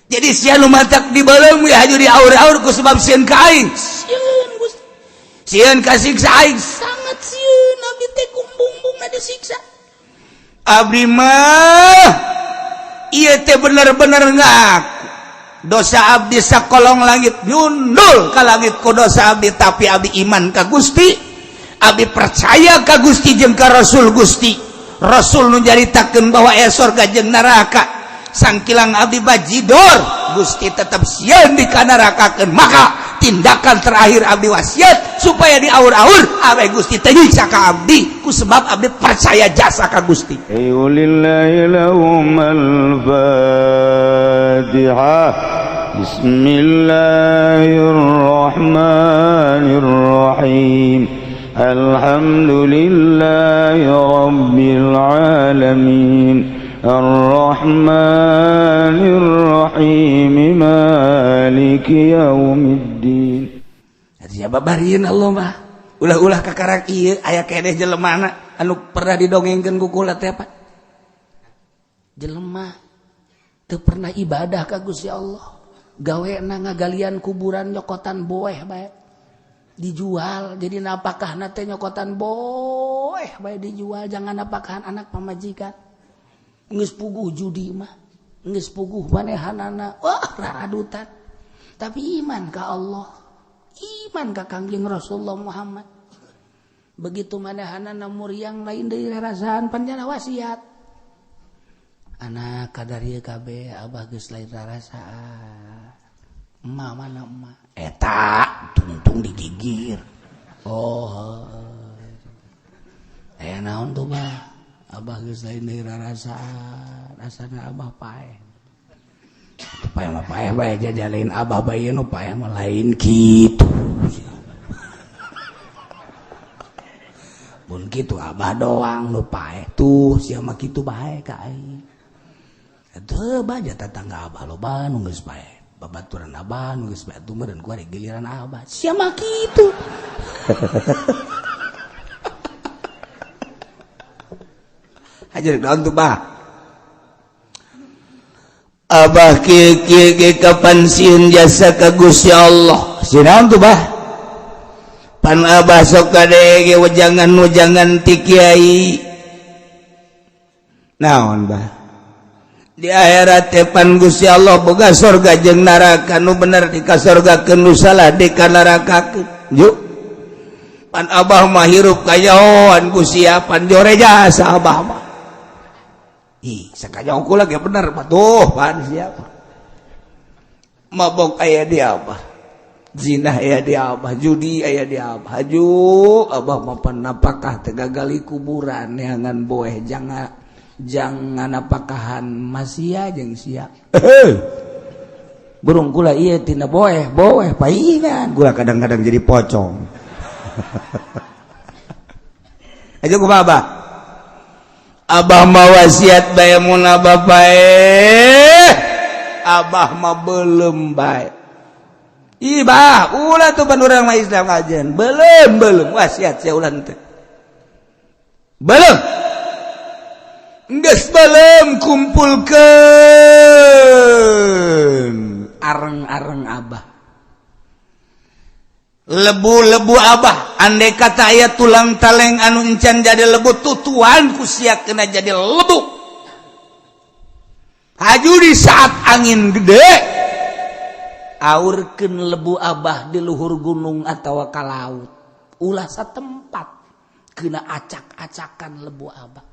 Jadi sia nu matak dibelem we haju diaur-aur ku sebab sieun ka aing. Sieun Gusti. Sieun kasiksa aing sangat sieun abdi teh kumbung-bumbungna disiksa. Abdi mah ieu teh bener-bener ngaku dosa abdi sakolong langit nyundul ka langit ku dosa abdi, tapi abdi iman ka Gusti, abdi percaya ka Gusti jeung ka Rasul Gusti. Rasul nu nyaritakeun bahwa aya sorga jeung neraka. Sangkilang abdi bajidor, Gusti tetap sieun dikanarakakeun. Maka tindakan terakhir abdi wasiat supaya diaur-aur awe Gusti teu nyiksa ka abdi ku sebab abdi percaya jasa ka Gusti. Lillahi lahum al-Fatihah. Bismillahirrahmanirrahim. Alhamdulillahi rabbil alamin. Ar-Rahmanir-Rahim. Maliki yaumiddin. Siapa bariin Allah mah. Ulah-ulah kakarak ieu aya keneh jelemana anu pernah didongengkeun ku kula teh apa? Jelema teu pernah ibadah ka Gusti Allah. Gawena ngagalian kuburan nyokotan boeh bae. Dijual jadi napakahna teh nyokotan boeh bae dijual jangan napakahan anak pamajikan. Geus puguh judi mah, geus puguh manehanana, wah raradutan. Tapi iman ka Allah, iman ka Kangjeng Rasulullah Muhammad. Begitu manehanana muriang lain deui rarasaan panjana wasiat. Anak kadar ieu kabeh abah geus lain rarasaan. Emak mana emak? Eta tungtung digigir. Oh. Aya naon tuh bah? Abah geus lain deui rarasaan, rasana abah paeh. Paeh mah paeh bae jajalain abah bae nu paeh mah lain kitu. Mun kitu abah doang nu paeh tuh sia mah kitu bae ka aing. Teu bae tetangga abah loba nu geus paeh. Babaturan abah nu geus paeh tuh meureun ku ari giliran abah. Sia mah kitu. Hajar naon tuh bah? Abah kieu kieu ge kapan sieun jasa ka Gusti Allah. Sieun naon tuh bah? Pan abah sok kadege wejangan-wejangan ti kiai. Naon bah? Di akhirat teh pan Gusti Allah boga sorga jeung neraka, nu bener di ka sorgakeun, nu salah di ka nerakakeun. Yuk. Pan abah mah hirup kayahoan ku siapan jore jasa abah mah. Ih, sakajauh kula ge bener patuh pan siapa. Mabok aya di abah, zina aya di abah, judi aya di abah. Haju abah mah pan napakah teh gagali kuburan neangan boeh jangan napakahan masia jeung sia. Burung kula ieu tina boeh, boeh paingan. Kula kadang-kadang jadi pocong. Aja kumaha abah? Abah mah wasiat bae mun abah paeh. Abah mah belum bae. Ih bah, ulah tuh pan urang mah Islam ajen. Belum wasiat sia ulah teh. Belum. Geus belum kumpulkeun areng-areng abah. Lebu-lebu abah, andai kata aya tulang taleng anu encan jadi lebu tutuan ku sia kena jadi lebu. Haju di saat angin gede aurkeun lebu abah di luhur gunung atawa ka laut. Ulah satempat kena acak-acakan lebu abah.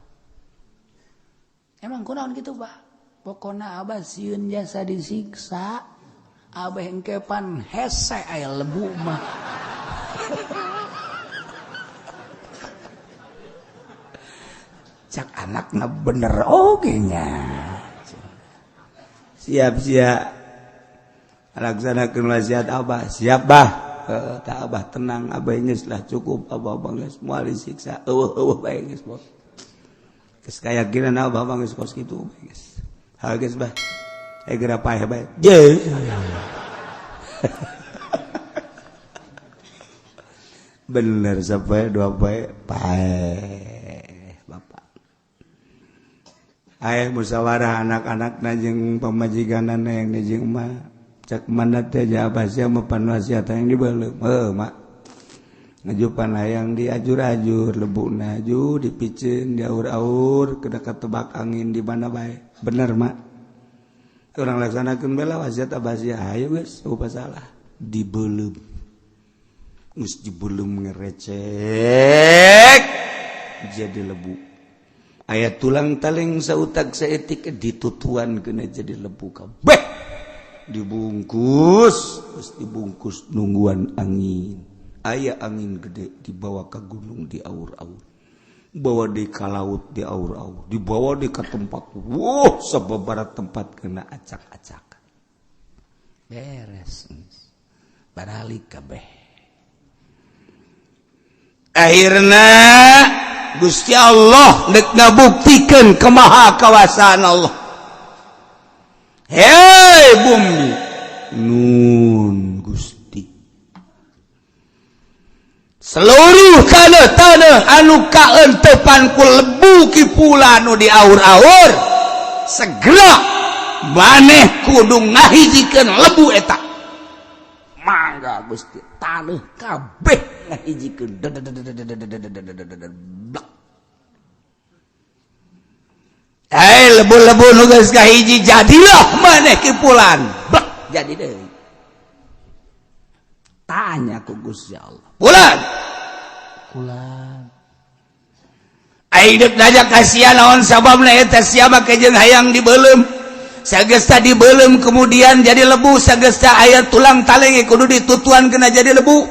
Emang kunaon kitu bah? Pokona abah sieun jasa disiksa. Abah engkepan hese aya lebu mah. Cak anakna bener oge nya. Siap siap. Laksanakeun wasiat abah. Siap bah. Tah abah tenang, abah geus lah cukup, abah geus moal disiksa. Eueuh eueuh bae geus bos. Geus kayakinan abah mah geus kos kitu geus. Ha geus bah. Geura paeh bae. Je. Bener sampai dua paeh paeh bapak. Aya musyawarah anak-anak jeung pamajikanana yang jeung emak. Cek mana teh abah sia mah pan wasiat hayang dibeuleum. Heuh mak. Ngajupan hayang diajur-ajur lebukna aju dipiceun diaur-aur kena ketebak angin di mana bae. Bener mak. Urang laksanakeun bae lah wasiat abah sia. Hayu geus eueuh salah. Dibeuleum. Geus dibeuleum ngerecek jadi lebu. Aya tulang taling sautak saetik ditutuan kena jadi lebu kabeh. Dibungkus, terus dibungkus nungguan angin. Aya angin gede dibawa ke gunung di aur-aur. Bawa di ka laut di aur-aur, dibawa di ke tempat. Wuh, sababaraha tempat kena acak-acakan. Beres. Baralik kabeh. Akhirna Gusti Allah dek ngabuktikeun kemaha kawasaan Allah. Hei bumi, nun Gusti. Seluruh tanah-tanah anu kaentepan ku lebu kipula anu diaur-aur, segera maneh kudu ngahijikeun lebu eta. Mangga Gusti, tanah kabeh ngahijikeun. Hei lebu-lebu nu geus kahiji jadilah maneh kipulan. Blek jadi deui. Tanya ku Gusti Allah. Pulan. Pulan. Ai deuk dajak kasihan naon sababna eta sia make jeung hayang dibeuleum. Sagesta dibeuleum kemudian jadi lebu, sagesta aya tulang taleng kudu ditutuan kena jadi lebu.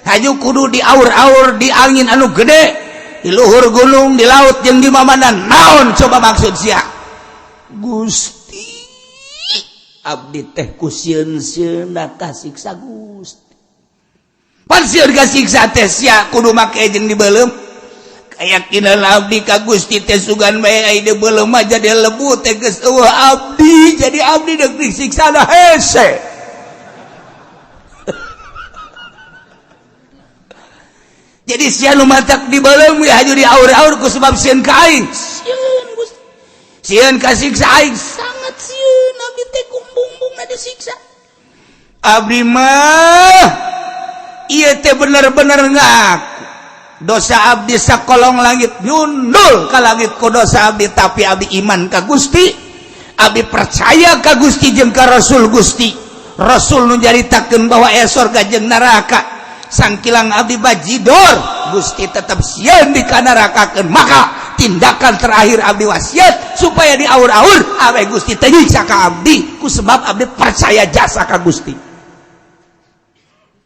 Haju kudu diaur-aur di angin anu gede. Di luhur gunung, di laut jeung di mamana naon coba maksud sia. Gusti abdi teh ku sieun-sieunna kasiksa Gusti. Pan sieun kasiksa teh sia kudu make jeung dibeuleum. Kayakinan abdi ka Gusti teh sugan bae ai dibeuleum mah jadi lebu teh geus eueuh abdi, jadi abdi deuk disiksa da hese. Jadi sia nu matak dibeuleum we haju diaur-aur ku sebab sieun ka aing. Sieun Gusti. Sieun kasiksa aing, sangat sieun abdi teh kumbung-bumbungna disiksa. Abdi mah ieu teh bener-bener ngaku. Dosa abdi sakolong langit nyundul ka langit ku dosa abdi, tapi abdi iman ka Gusti. Abdi percaya ka Gusti jeung ka Rasul Gusti. Rasul nu nyaritakeun bahwa aya sorga jeung neraka. Sangkilang abdi bajidor Gusti tetap sieun dikanarakakeun, maka tindakan terakhir abdi wasiat supaya diaur-aur awe Gusti teu nyiksa ka abdi ku sebab abdi percaya jasa ka Gusti.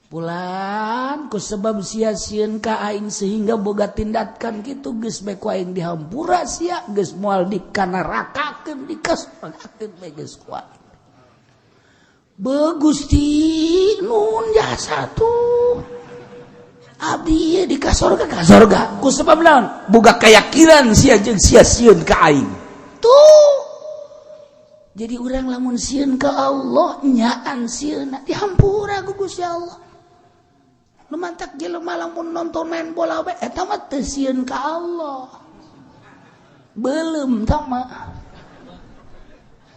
Pulan ku sebab sia sieun ka aing sehingga boga tindakan kitu geus bae ku aing dihampura sia geus moal dikanarakakeun dikasorgakeun bae geus ku aing. Be Gusti nun jasa tuh abdi di kasorga kasorga ku sebab naon boga keyakinan sia jeung sia sieun ka aing tuh. Jadi urang lamun sieun ka Allah nyaan sieunna dihampura ku Gusti Allah. Nu mantak jelema lamun nonton main bola we eta mah teu sieun ka Allah, beuleum tah mah.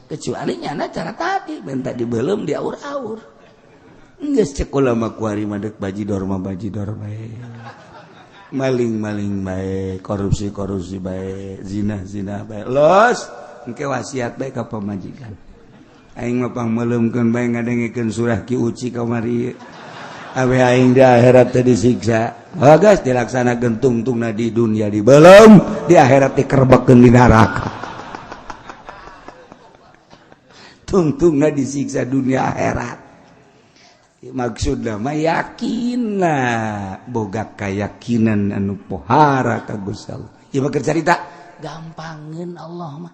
Kecuali nyana cara tadi minta dibeuleum diaur-aur. Geus cek ulama kuari mah deuk bajidor mah bajidor bae. Maling-maling bae, korupsi-korupsi bae, zina-zina bae. Los, engke wasiat bae ka pamajikan. Aing mah pangmeuleumkeun bae ngadengekeun surah Ki Uci kamari. Awe aing di akhirat teh disiksa. Oh geus dilaksanakeun tungtungna di dunia dibeuleum, di akhirat dikerbekkeun di neraka. Tungtungna disiksa dunia akhirat. Maksudna mah yakinna boga keyakinan anu pohara ka Gusti Allah. Ieu mah keur carita gampangeun Allah mah.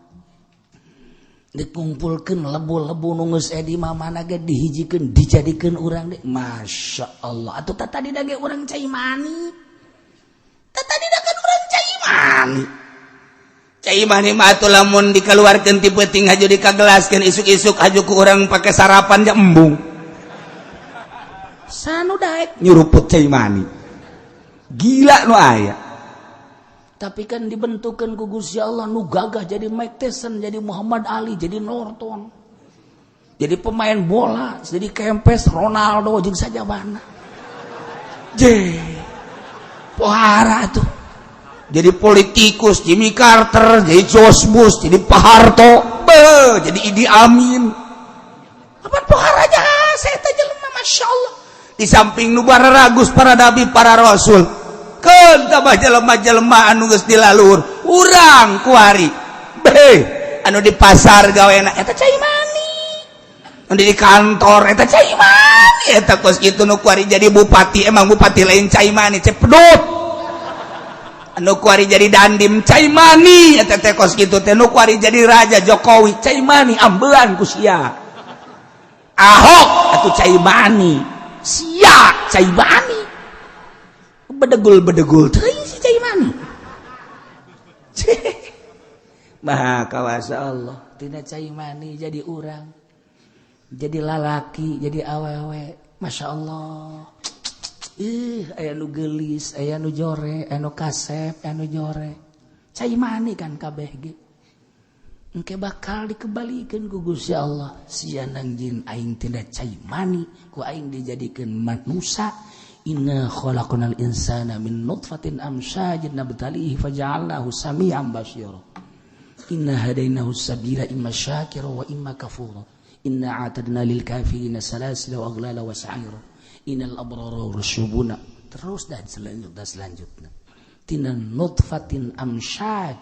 Dikumpulkeun lebu-lebu nu geus di mamana ge dihijikeun dijadikeun urang deui. Masya Allah. Atuh tah tadi da ge urang cai mani. Tah tadi da kan urang cai mani. Cai mani mah atuh lamun dikeluarkeun ti peuting haju dikagelaskeun isuk-isuk haju ku urang pake sarapan ja embung. Sanu daek nyuruput cai mani. Gila nu aya. Tapi kan dibentukkan ku Gusti Allah nu gagah jadi Mike Tyson, jadi Muhammad Ali, jadi Norton, jadi pemain bola, jadi Kempes, Ronaldo jeung sajabana. Je pohara tuh. Jadi politikus Jimmy Carter, jadi George Bush, jadi Pak Harto, be, jadi Idi Amin. Apa poharanya saya teh jelema, Masya Allah. Di samping nu ragus para nabi, para rasul, keun tambah jelema-jelema anu geus dilalur urang kuari, be, anu di pasar gawena eta cai mani, anu di kantor eta cai mani, eta kos kitu. Nu kuari jadi bupati, emang bupati lain cai mani, cepedut. Anu kuari jadi dandim cai mani eta teh kos kitu teh. Nu kuari jadi raja Jokowi cai mani, ambelan ku sia. Ahok atuh cai mani, sia cai mani, bedegul-bedegul teuing si cai mani. Maha kawasa Allah. Tina cai mani jadi urang, jadi lalaki, jadi awewe, Masya Allah. Ih, aya nu geulis, aya nu jore, aya nu kasep, aya nu jore, cai mani kan kabeh ge. Engke bakal dikembalikan ku Gusti Allah. Sia nang jin aing tina cai mani ku aing dijadikeun manusia. Inna khalaqnal insana min nutfatin amsyajin nabtalihi faja'alnahu sami'an basira. Inna hadainahu sabila imma syakira wa imma kafura. Inna a'tadna lil kafirina salasila wa aghlala wa sa'ira. Innal abrara yashrabuna. Terus dan selanjutnya selanjutnya. Tina nutfatin amsyaj,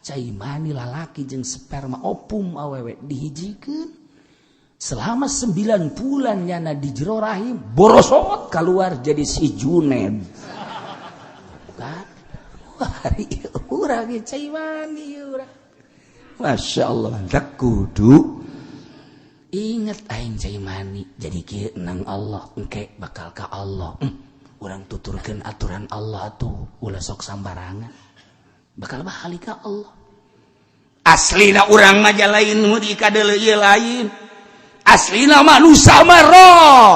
cai mani lalaki jeung sperma opum awewe dihijikeun. Selama 9 bulan nyana di jero rahim, borosot keluar jadi si Juned kan. Wah, urang cai mani urang, Masya Allah. Tak kudu inget aing cai mani jadi kieu nang Allah, engke bakal ka Allah. Urang tuturkeun aturan Allah tuh, ulah sok sambarangan, bakal balik ka Allah. Aslina urang mah lain nu dikadeuleu ieu, lain. Aslina manusia mah roh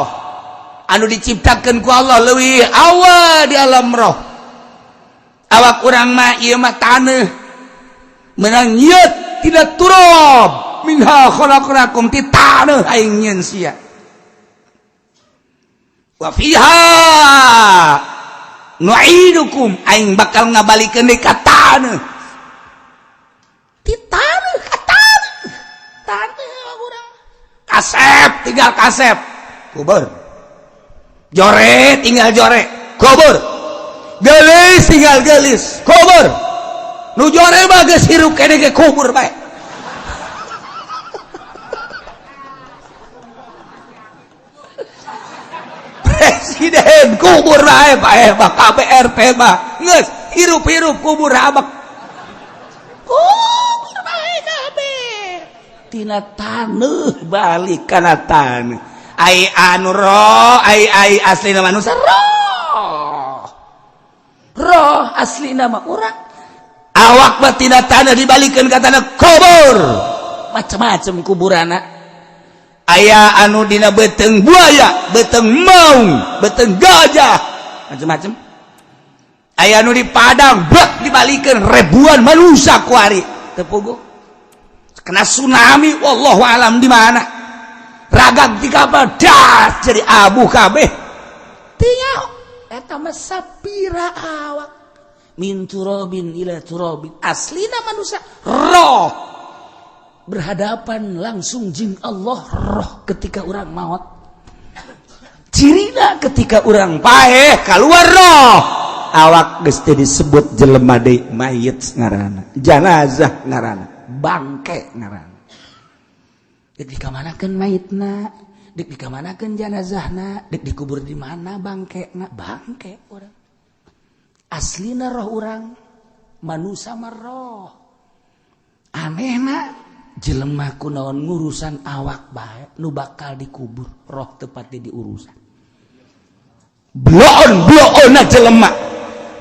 anu diciptakeun ku Allah leuwih awal di alam roh. Awak urang mah ieu mah taneuh, menang nyeut tina turab. Minha khalaqnakum, ti taneuh aing nyieun sia. Wa fiha nu'idukum, aing bakal ngabalikeun deui ka taneuh. Ti taneuh ka taneuh, taneuh urang. Kasep tinggal kasep, kubur. Jore tinggal jore, kubur. Gelis tinggal gelis, kubur. Nu jore mah geus hirup keneh ge kubur bae. Presiden kubur bae, bae mah KPRT mah geus hirup-hirup kubur, abak kubur bae kabeh. Tina taneuh balik kana taneuh. Ai anu roh, ai ai aslina manusia roh, roh aslina mah urang. Awak mah tina taneuh dibalikeun ka taneuh, kubur. Macam-macam kuburana, aya anu dina beteng buaya, beteng maung, beteng gajah, macam-macam. Aya anu di padang, bek dibalikeun ribuan manusia kuari teu puguh. Kena tsunami, wallahu alam di mana. Ragag di kapal das jadi abu kabeh. Teu nyaho eta mah sapira awak. Min turabin ila turabin. Aslina manusia roh berhadapan langsung jing Allah, roh ketika orang maut. Cirina ketika orang paeh keluar roh, awak geus teu disebut jelema deui, mayit ngaranna, janazah ngaranna, bangke ngaranna. Dek dikamanakeun mayitna, dek dikamanakeun janazahna, dek dikubur di mana bangkena, bangke urang. Aslina roh urang, manusia mah roh. Anehna jelema kunaon ngurusan awak bae nu bakal dikubur, roh tepatnya diurusan. Bloon bloon jelema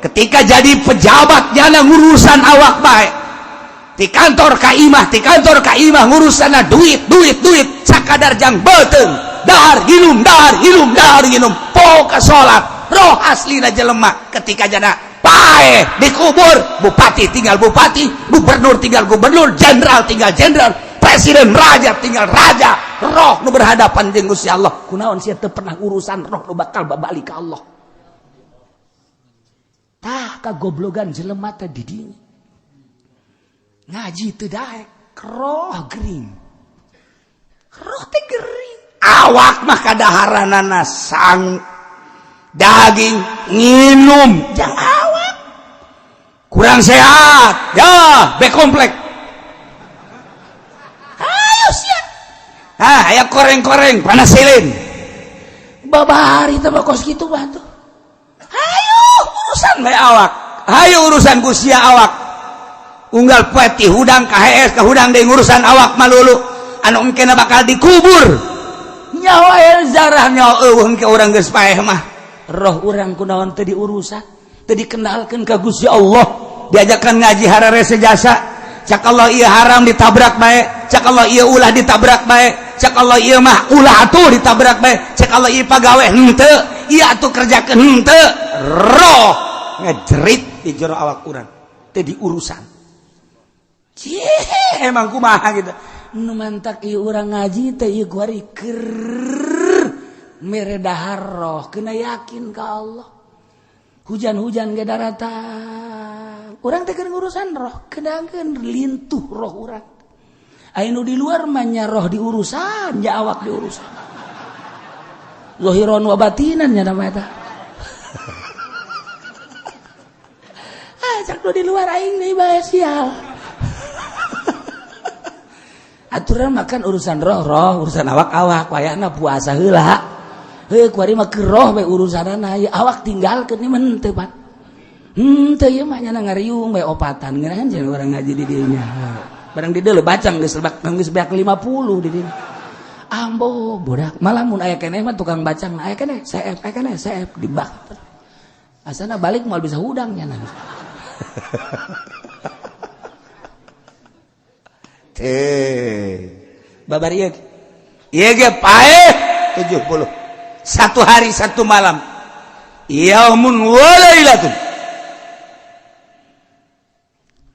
ketika jadi pejabat nyana ngurusan awak bae. Di kantor ka imah, di kantor ka imah, ngurusan duit duit duit, sakadar jang beuteung, dahar ginum, dahar ginum, dahar ginum, poka salat. Roh aslina jelema ketika jana Paeh dikubur, bupati tinggal bupati, gubernur tinggal gubernur, jenderal tinggal jenderal, presiden raja tinggal raja. Roh nu berhadapan jeung Gusti Allah. Kunaon sia teu pernah urusan roh nu bakal babalik ka Allah. Tah kagoblogan jelema teh di dinya. Ngaji teu daek, roh gering. Roh teh gering. Awak mah kadaharanana sang daging nginum jang awak kurang sehat ya B komplek ayo sia ah aya koreng-koreng panasilin babari teh kos kitu mah tuh ayo urusan bae awak ayo urusan ku sia awak unggal poe ti hudang ka hees ka hudang deui urusan awak malulu anu engkena bakal dikubur nyawa zarah nyawa eueuh engke urang geus paeh mah roh urang kunaon teu diurusan teu dikenalkeun ka Gusti Allah diajakan ngaji hararese jasa cak Allah ieu haram ditabrak bae cak Allah ieu ulah ditabrak bae cak Allah ieu mah ulah atuh ditabrak bae cak Allah ieu pagawe henteu ieu atuh kerjakeun henteu roh ngejerit di jero awak urang teu diurusan cih emang kumaha gitu nu mantak ieu urang ngaji teh ieu kuari keur mere dahar roh kena yakin ka Allah hujan-hujan ge daratang urang teh keur ngurusan roh kenakeun lintuh roh urang aya nu di luar mah nya roh diurusan nya awak diurusan zahiran wa batinan nya nama eta ah cak nu di luar aing deui bae sial aturan makan urusan roh roh urusan awak-awak wayahna puasa heula heuh kuari mah keur roh bae urusanana ieu awak tinggalkeun ieu mah henteu Pak henteu ieu mah nya ngariung bae opatan ngeunaheun cenah urang ngaji di dieu nya barang di dieu bacang geus lebak geus beak 50 di dieu ambo bodak malah mun aya keneh mah tukang bacang aya keneh CF aya keneh CF dibak asana balik moal bisa hudang nya teh babar ieu ieu ge paeh 70 satu hari satu malam yaumun wa lailatun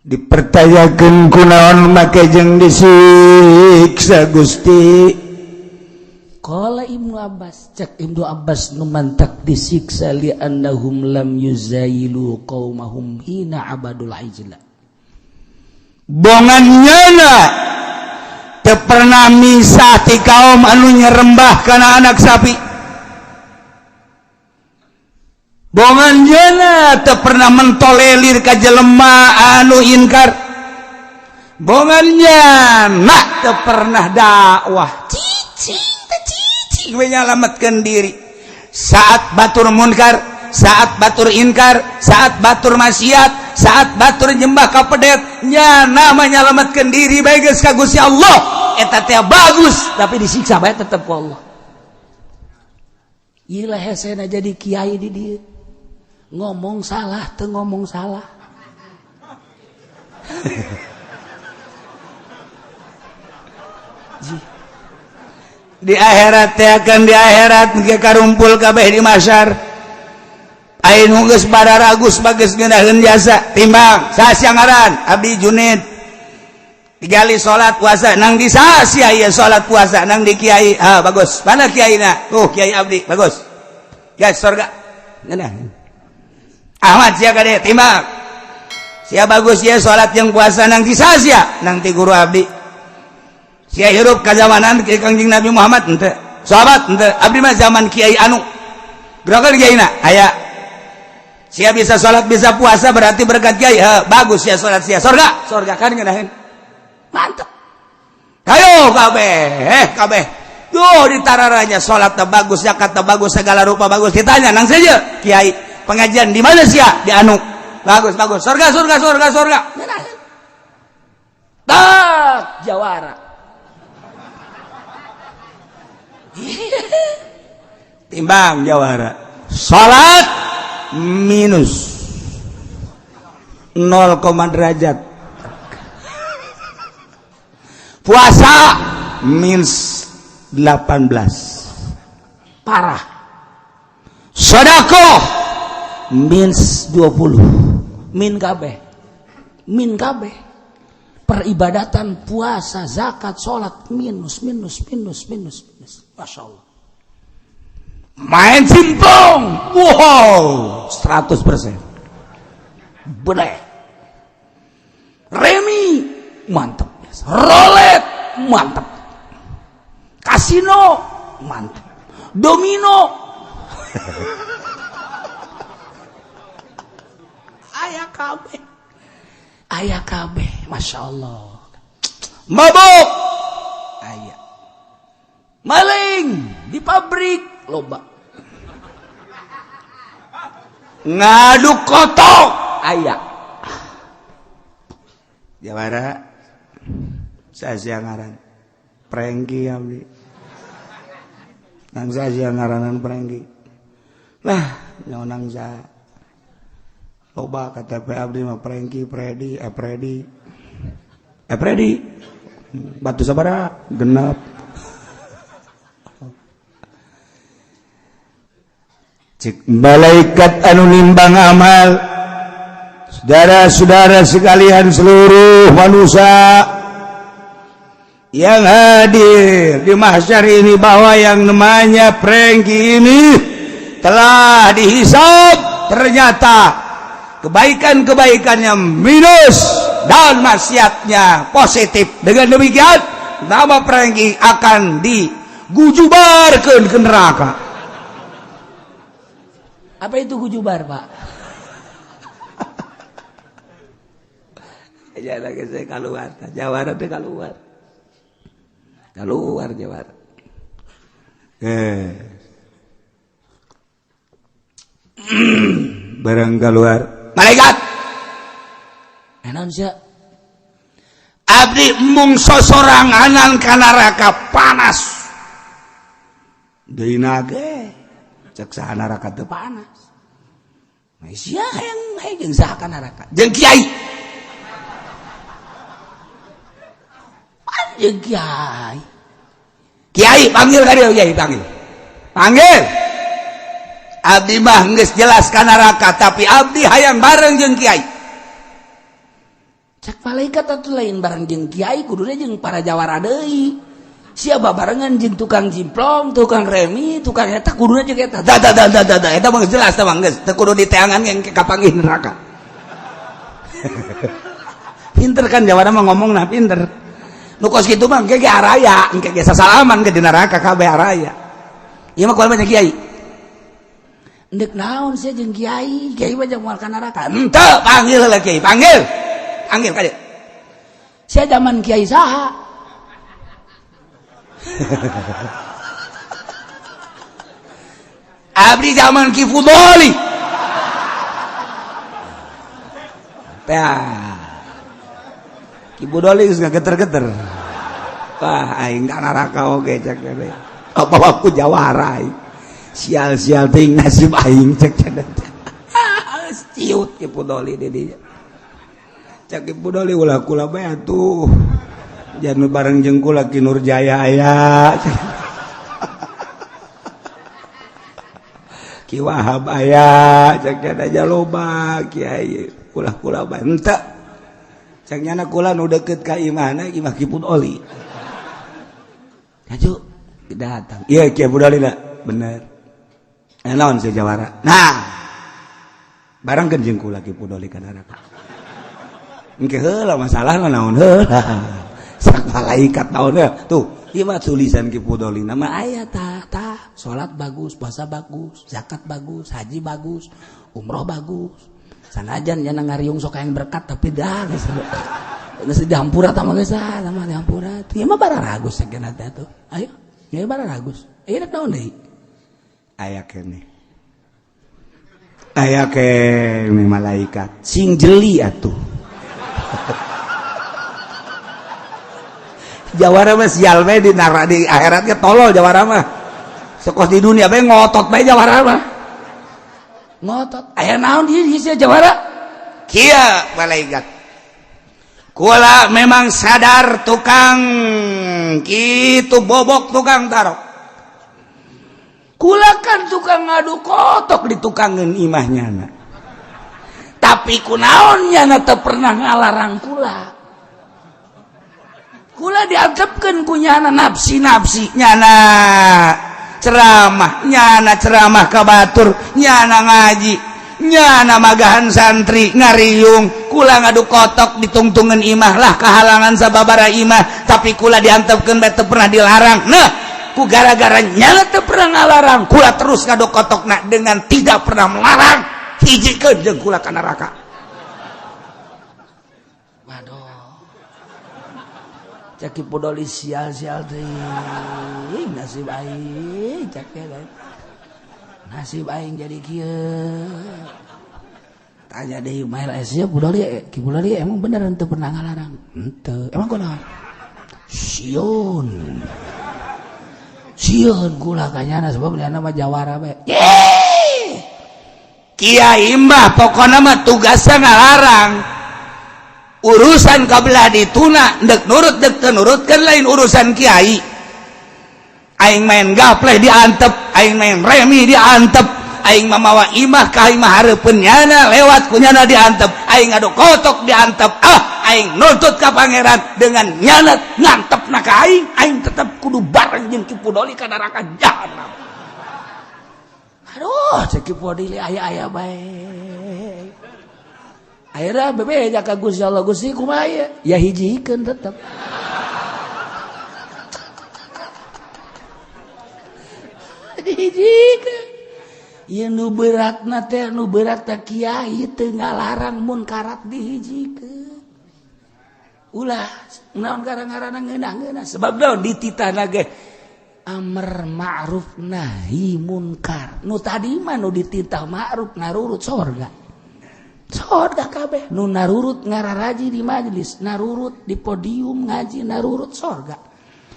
dipertayakeun kunaon make jeung disiksa Gusti qala Ibnu Abbas cek Ibnu Abbas nu mantak disiksa li annahum lam yuzailu qaumahum hina abadul ijla bongan nyana teu pernah misah ti kaum anu nyerembah kana anak sapi bongan jana teu pernah mentolelir ka jelema anu inkar bongan jana teu pernah dakwah cicing teh cicing we nyalametkeun diri saat batur munkar saat batur inkar saat batur maksiat saat batur nyembah ka pedet nyana mah nyalametkeun diri bae geus ka Gusti Allah eta teh bagus tapi disiksa bae tetep ku Allah ieu lah hesena jadi kiai di dieu ngomong salah teu ngomong salah di akhirat teh akan di akhirat ge karumpul kabeh di mahsyar aya nu geus bararagus bagus ngeunaheun jasa timbang saha ngaran abdi Junid digali salat puasa nang di saha sia ieu salat puasa nang di kiai ah bagus mana kiaina tuh kiai abdi bagus guys surga ngeunaheun Ahmad sia kade timbang sia bagus sia salat jeung puasa nang di saha sia nang ti guru abdi sia hirup ka zamanan Kangjeng Nabi Muhammad henteu sahabat henteu abdi mah zaman kiai anu gerakan kiaina aya sia bisa salat bisa puasa berarti berkat kiai heuh bagus sia salat sia surga surga kan ngeunaheun mantep ayo kabeh kabeh duh ditararanya salat teh bagus zakat teh bagus segala rupa bagus ditanya nang saja kiai pengajian di mana sia di anu bagus bagus surga surga surga surga tak jawara timbang jawara salat minus 0, derajat puasa minus 18 parah sedekah Minus 20, min kabeh, min kabeh. Peribadatan, puasa, zakat, salat, minus, minus, minus, minus, minus. Masya Allah. Main simpong, wow, 100%. Boleh. Remi, mantep. Rolet, mantep. Kasino, mantep. Domino. Aya kabeh. Aya kabeh, Masya Allah. Mabuk, aya. Maling di pabrik, loba. Ngaduk kotok, aya. Jawara saya ngaran Prengki abdi. Nang saya ngaranan Prengki. Lah, nyaonang saya. Loba KTP abdi mah Prengki, Predi, Epredi. Epredi. Batu sabara genep. Cek malaikat anu nimbang amal. Saudara-saudara sekalian seluruh manusia yang hadir di mahsyar ini, bahwa yang namanya Prengki ini telah dihisab, ternyata kebaikan-kebaikannya minus dan maksiatnya positif. Dengan demikian nama Prengki akan digujubarkan ke neraka. Apa itu gujubar, Pak? Ya lagi saya keluar, jawara teh keluar. Keluar jawara. Barang keluar. Malaikat. Enon sia. Abdi mung sosoranganan ka neraka panas. Deui ge cek saha neraka teu panas. Sia hayang hayang jeung saha ka neraka? Jeung kiai. Jeung kiai. Kiai panggil ka dieu, kiai panggil. Panggil. Abdi mah geus jelas ka neraka, tapi abdi hayang bareng jeung kiai. Cek malaikat atuh lain bareng jeung kiai, kuduna jeung para jawara deui. Sia babarengan jeung tukang jimplong, tukang remi, tukang eta kuduna jeung eta. Da da da da da, eta mah geus jelas tah mah geus teu kudu diteangan yang kapanggih neraka. Pinter kan jawara mah ngomongna pinter. Nu kos kitu mah engke ge araya, engke ge sasalaman ke di neraka kabeh araya. Ieu mah kumaha kiai? Endek naon sia jeung kiai? Kiai mah jeung moal ka neraka. Henteu, panggil heula kiai, panggil. Panggil ka dieu. Sia zaman kiai saha? Abdi zaman Ki Fudoli. Tah. Ki Fudoli geus ngageter-geter. Wah, aing ka neraka oge cek teh. Apa aku jawara aing. Sial-sial teuing nasib aing cek teh. Ciut Ki Fudoli di dinya. Cek Ki Fudoli ulah kula bae atuh. Jangan bareng jeung kula Ki Nurjaya aya. Ki Wahab aya, cek teh aja loba kiai kula-kula bae. Henteu. Cek nyana kula nu deukeut ka imahna imah Ki Fudoli. Kaju datang. Iya Ki Fudoli lah, bener. Naon si jawara. Nah, bareng kan jeung kula Ki Fudoli ka neraka. Engke heula masalahna naon heula. Sak malaikat naon heula. Tuh, ieu mah tulisan Ki Fudoli nama aya tah tah, salat bagus, puasa bagus, zakat bagus, haji bagus, umroh bagus. Sanajan nya ngariung sok hayang berkat tapi dah geus geus dihampura tah mah geus ah, mah dihampura. Ieu mah bararagus sakeuna teh tuh. Ayo, ieu bararagus. Ieu rek naon deui? Aya keneh. Aya keneh malaikat sing jeli atuh. Jawara mah sial bae di neraka di akhiratnya tolol jawara mah. Sekos di dunia bae ngotot bae jawara mah. Ngotot. Aya naon di sia jawara? Kieu malaikat. Kula memang sadar tukang kitu bobok tukang tarok. Kula kan tukang ngadu kotok di tukangeun imahnya. Tapi kunaon nyana teu pernah ngalarang kula. Kula diantepkeun ku nyana nafsi-nafsi nyana ceramah, nyana ceramah ka batur, nyana ngaji, nyana magahan santri ngariung, kula ngadu kotok ditungtungan imah lah kehalangan sababara imah, tapi kula diantepkeun bae teu pernah dilarang. Nah, ku gara-gara nyana teu pernah ngalarang, kula terus ngadu kotokna dengan tidak pernah melarang, hijikeun jeung kula ka neraka. Waduh, cek Ki Pudoli, sial-sial teuing nasib aing, cek nasib aing jadi kieu. Tanya deui Mail, sia Pudoli, Ki Pudoli emang bener henteu pernah ngalarang? Henteu. Emang kunaon? Sieun, sieun kula ka nyana sebab nyana mah jawara bae. Kiai mah pokona mah tugasnya ngalarang. Urusan kabelah dituna dek nurut dek teu nurut kan lain urusan kiai. Aing main gapleh diantep, aing main remi diantep, aing mamawa imah ka imah hareupeun nyana lewat ku nyana diantep, aing ngadu kotok diantep. Ah, aing nuntut ka pangeran dengan nyana ngantepna ka aing, aing tetep kudu bareng jeung Ki Pudoli ka neraka jahanam. Aduh, cek Ki Pudoli, aya-aya bae. Akhirnya bebeja ka Gusti Allah, Gusti kumaha ieu? Ya hijikeun tetep. Dihijikeun. Ieu nu beratna teh, nu berat teh kiai teu ngalarang munkarat dihijikeun. Ulah naon gara-garana ngeunah-ngeunah sebab naon dititahna ge amar ma'ruf nahi munkar. Nu tadi mah nu dititah ma'ruf narurut sorga. Sorga kabeh nu narurut ngararaji di majelis, narurut di podium ngaji, narurut sorga.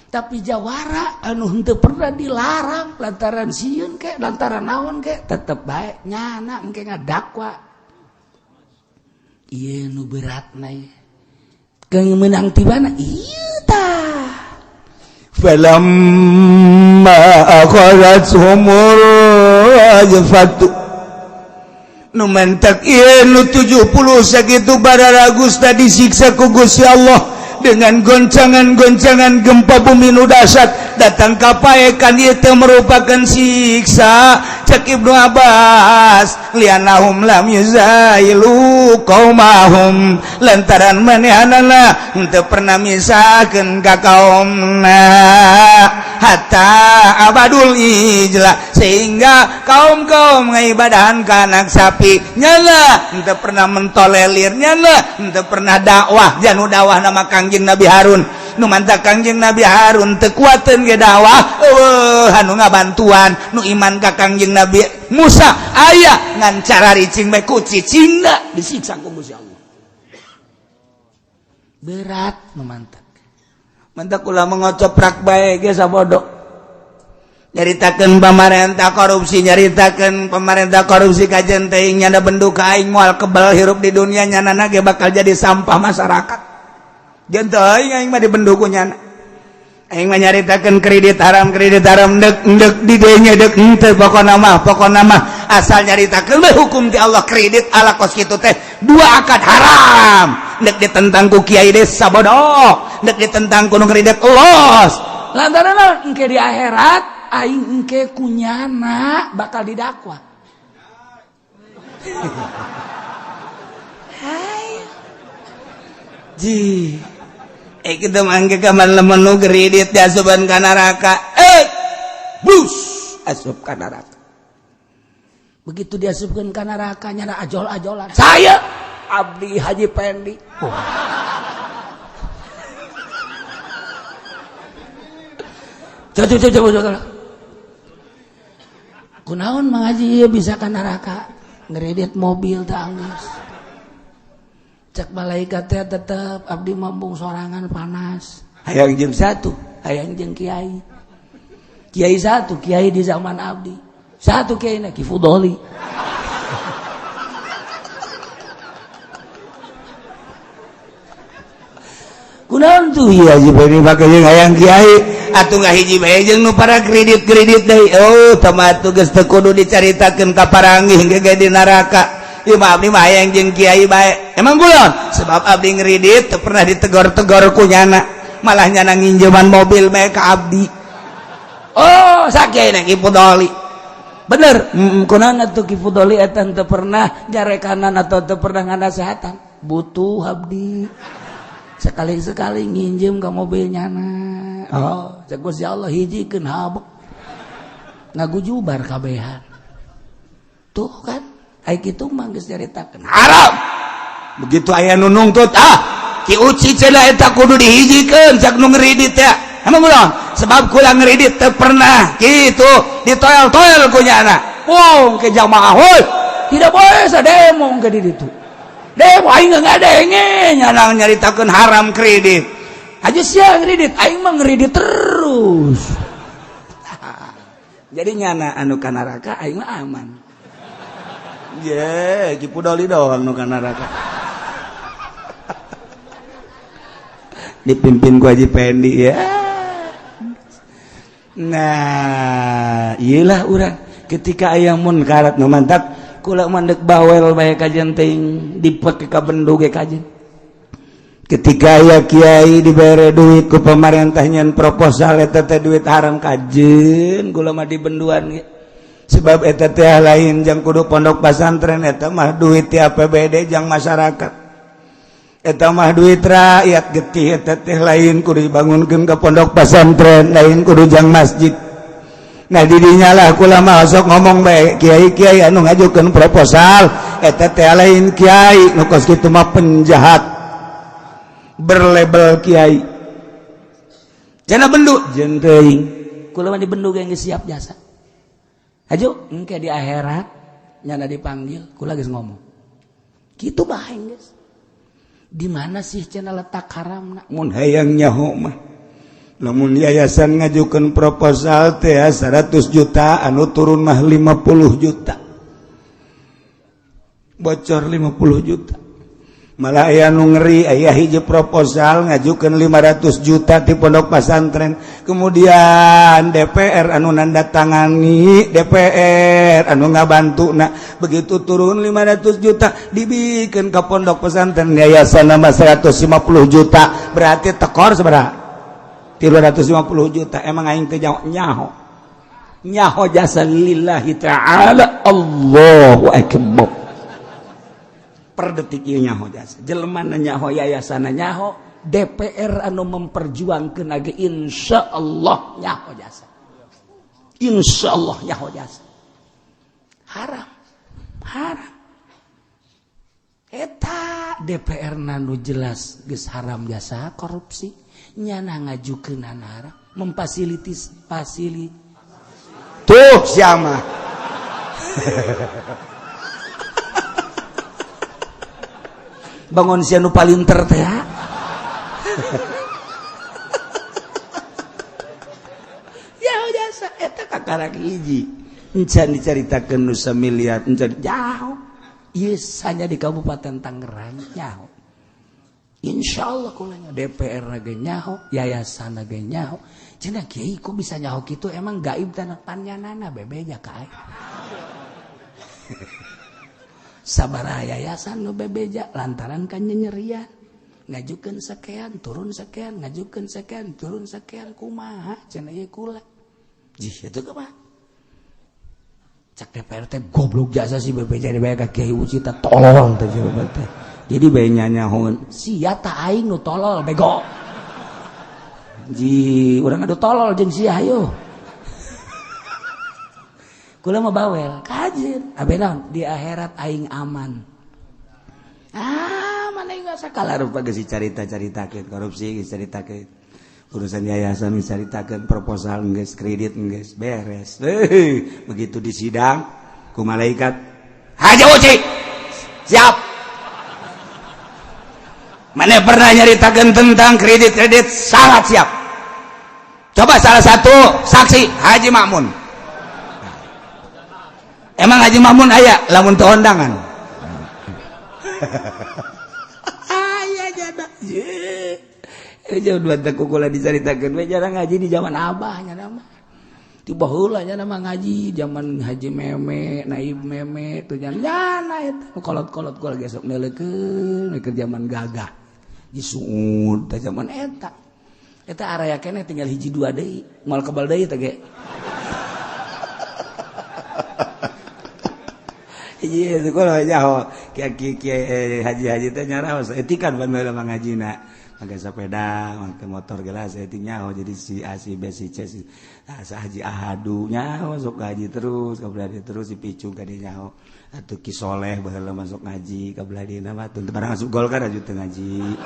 Tapi jawara anu henteu pernah dilarang lantaran sieun ke lantaran naon ke tetep bae nyana engke ngadakwa. Ieu nu beratna ieu. Keung meunang tibana ieu tah. Falamma akhadhathumur rajfatu, nu mentak ieu nu 70 sakitu bararagus tadi disiksa ku Gusti Allah dengan goncangan-goncangan gempa bumi nu dahsyat datang ka paekan. Ieu teh merupakan siksa. Cek Ibnu Abbas, lianahum lam yuzailu qaumahum, lantaran manehanana henteu pernah misahkeun ka kaumna hatta abadul ijla, sehingga kaum-kaum ngaibadahan ka anak sapi, nyana henteu pernah mentolerir, nyana henteu pernah dakwah janu dakwah nama Kangjeng Nabi Harun. Nu mantap Kangjeng Nabi Harun teu kuateun ge dakwah, eueuh anu ngabantuan. Nu iman ka Kangjeng Nabi Musa aya, ngan cara ricing bae ku cicingna disiksa ku Gusti Allah. Berat nu mantap. Mantap ulah mengocoprak bae ge sabodo, nyaritakeun pamarentah korupsi, nyaritakeun pemerintah korupsi kajen teuing nyana bendu ka aing moal kebal hirup di dunia, nyana ge bakal jadi sampah masyarakat. Jeung teuing aing mah dibendu ku nyana. Aing mah nyaritakeun kredit haram, kredit haram, dek dek di dinya dek henteu, pokona mah asal nyaritakeun we hukum ti Allah, kredit ala kos kitu teh dua akad haram, dek ditentang ku kiai desa bodoh, dek ditentang ku nu kredit los. Lantaran naon? Engke di akhirat aing engke kunyana bakal didakwa. Hai. Ji. Eh, kita mangke kaman lamun nu kredit diasupan ka neraka. Eh, bus asup ka neraka. Begitu diasupkeun ka neraka nyana ajol-ajolan. Saya Abdi Haji Pendi. Oh. Coba coba coba coba. Kunaon Mang Haji ieu bisa ka neraka? Ngredit mobil teh anggeus. Cek malaikat teh tetep abdi mambung sorangan panas. Hayang jeung satu, hayang jeung kiai. Kiai satu, kiai di zaman abdi. Satu kiai na Ki Fudoli. Kunaon tuh iya Haji Pendi make jeung hayang kiai atuh ngahiji bae jeung nu para kredit-kredit deui. Oh, tama atuh geus teu kudu dicaritakeun ka paranggih ge di neraka. Ieu mah abdi mah hayang jeung kiai bae. Emang gulon? Sebab abdi ngredit teu pernah ditegor-tegor ku nyana. Malah nyana nginjeman mobil bae ka abdi. Oh, sakiai na Ki Fudoli. Bener, kunaon atuh Ki Fudoli eta teu pernah nyarekanan atau teu pernah nganasehatan. Butuh abdi. Sekali-sekali nginjem ka mobil nyana. Oh, cek Gusti Allah hijikeun habek. Ngagujubar kabehan. Tuh kan, ai kitu mah geus nyaritakeun haram. Begitu aya nu nungtut, ah, Ki Uci cenah eta kudu dihijikeun cak nu ngredit teh. Emang ulah, sebab kula ngredit teu pernah kitu ditoel-toel ku nyana. Wong ke jamaah heuy, tidak boleh sademo ke di ditu. Demo aing ngadenge nyana nyaritakeun haram kredit. Aja sia ngredit, aing mah ngredit terus. Jadi nyana anu ka neraka aing mah aman. Ye, Ki Fudoli doang nu ka neraka. Dipimpin ku Haji Pendi ya. Nah, iyalah urang ketika aya munkarat nu mantap kula mandek bawel bae kajen teuing dipek ka bendu ge kajen. Ketika aya kiai dibere duit ku pemerintah nyen proposal eta teh duit haram kajen kula mah dibenduan ge. Sebab eta teh lain jang kudu pondok pesantren eta mah duit ti APBD jang masyarakat. Eta mah duit rakyat getih eta teh lain kudu dibangunkeun ka pondok pesantren lain kudu jang masjid. Nah didinya lah kula mah sok ngomong bae kiai-kiai anu ngajukeun proposal eta teh lain kiai nu kos kitu mah penjahat berlabel kiai. Cenah bendu jeung teuing kula mah dibendu ge geus siap jasa. Haju engke di akhirat nyana dipanggil kula geus ngomong. Kitu bae geus. Di mana sih cenah letak haramna? Mun hayang nyaho mah lamun yayasan ngajukeun proposal teh 100 juta anu turun mah 50 juta. Bocor 50 juta. Malah aya nu ngeri aya hiji proposal ngajukeun 500 juta di pondok pesantren. Kemudian DPR anu nandatangani, DPR anu ngabantuna. Begitu turun 500 juta dibikeun ka pondok pesantren yayasan nama 150 juta. Berarti tekor sabaraha? 350 juta. Emang aing teh nyaho. Nyaho jasa lillahi ta'ala. Allahu akbar. Per detik ieu nyaho jasa. Jelema nyaho yayasan nyaho, DPR anu memperjuangkeun ge insyaallah nyaho jasa. Insyaallah nyaho jasa. Haram. Haram. Eta DPR nu jelas geus haram jasa korupsi, nyana ngajukeun haram, memfasilitis fasili. Tuh siapa? Bangun sia nu palinter teh. Ya jasa eta kakarak hiji. Encan dicaritakeun nu samiliar, encan jauh. Ieu hanya di Kabupaten Tangerang nyaho. Insyaallah kulanya DPR ge nyaho, yayasan ge nyaho. Cenah kiai kok bisa nyaho kitu emang gaib tanah panyanana bebeja ka aing. Sabaraha yayasan nu bebeja lantaran kan nyenyerian ngajukeun sekian turun sekian ngajukeun sekian turun sekian kumaha cenah ieu kula jih eta kumaha cak DPR teh goblok jasa si bebeja dibae ka Kiai Uci teh tolol teh jelema teh jadi bae nyanyahoeun sia ta aing nu tolol bego ji urang adu tolol jeung sia hayo. Kula mah bawel, kajen. Abe naon di akhirat aing aman. Ah, mana aing sakala rupa geus dicarita-caritakeun korupsi geus caritakeun. Urusan yayasan geus caritakeun, proposal geus, kredit geus beres. Heuh, begitu di sidang ku malaikat, Haji Uci. Siap. Mana pernah nyaritakeun tentang kredit-kredit? Sangat siap. Coba salah satu saksi Haji Makmun. Emang Haji Makmun aya lamun teu ondangan. Aya jada. Ye. Jauh dua teh kukula dicaritakeun we jarang ngaji di zaman abah nya mah. Ti baheula nya mah ngaji zaman Haji Meme, Naib Meme tuh nyana eta kolot-kolot gua lagi sok neuleukeun keur zaman gagah. Disuud teh zaman eta. Eta area keneh tinggal hiji dua deui, moal kebal deui teh ge. Iya, itu kalau nyaho kiai haji-haji teh nyaraos etikan pan baheula mah ngajina. Make sepeda, make motor gelas etik nyaho jadi si A si B si C si nah, haji Ahadu nyaho sok ngaji terus ka belah terus si Picung ka dieu nyaho. Atuh Ki Soleh baheula masuk ngaji ka belah dieu mah teu barang asup Golkar aju teu ngaji.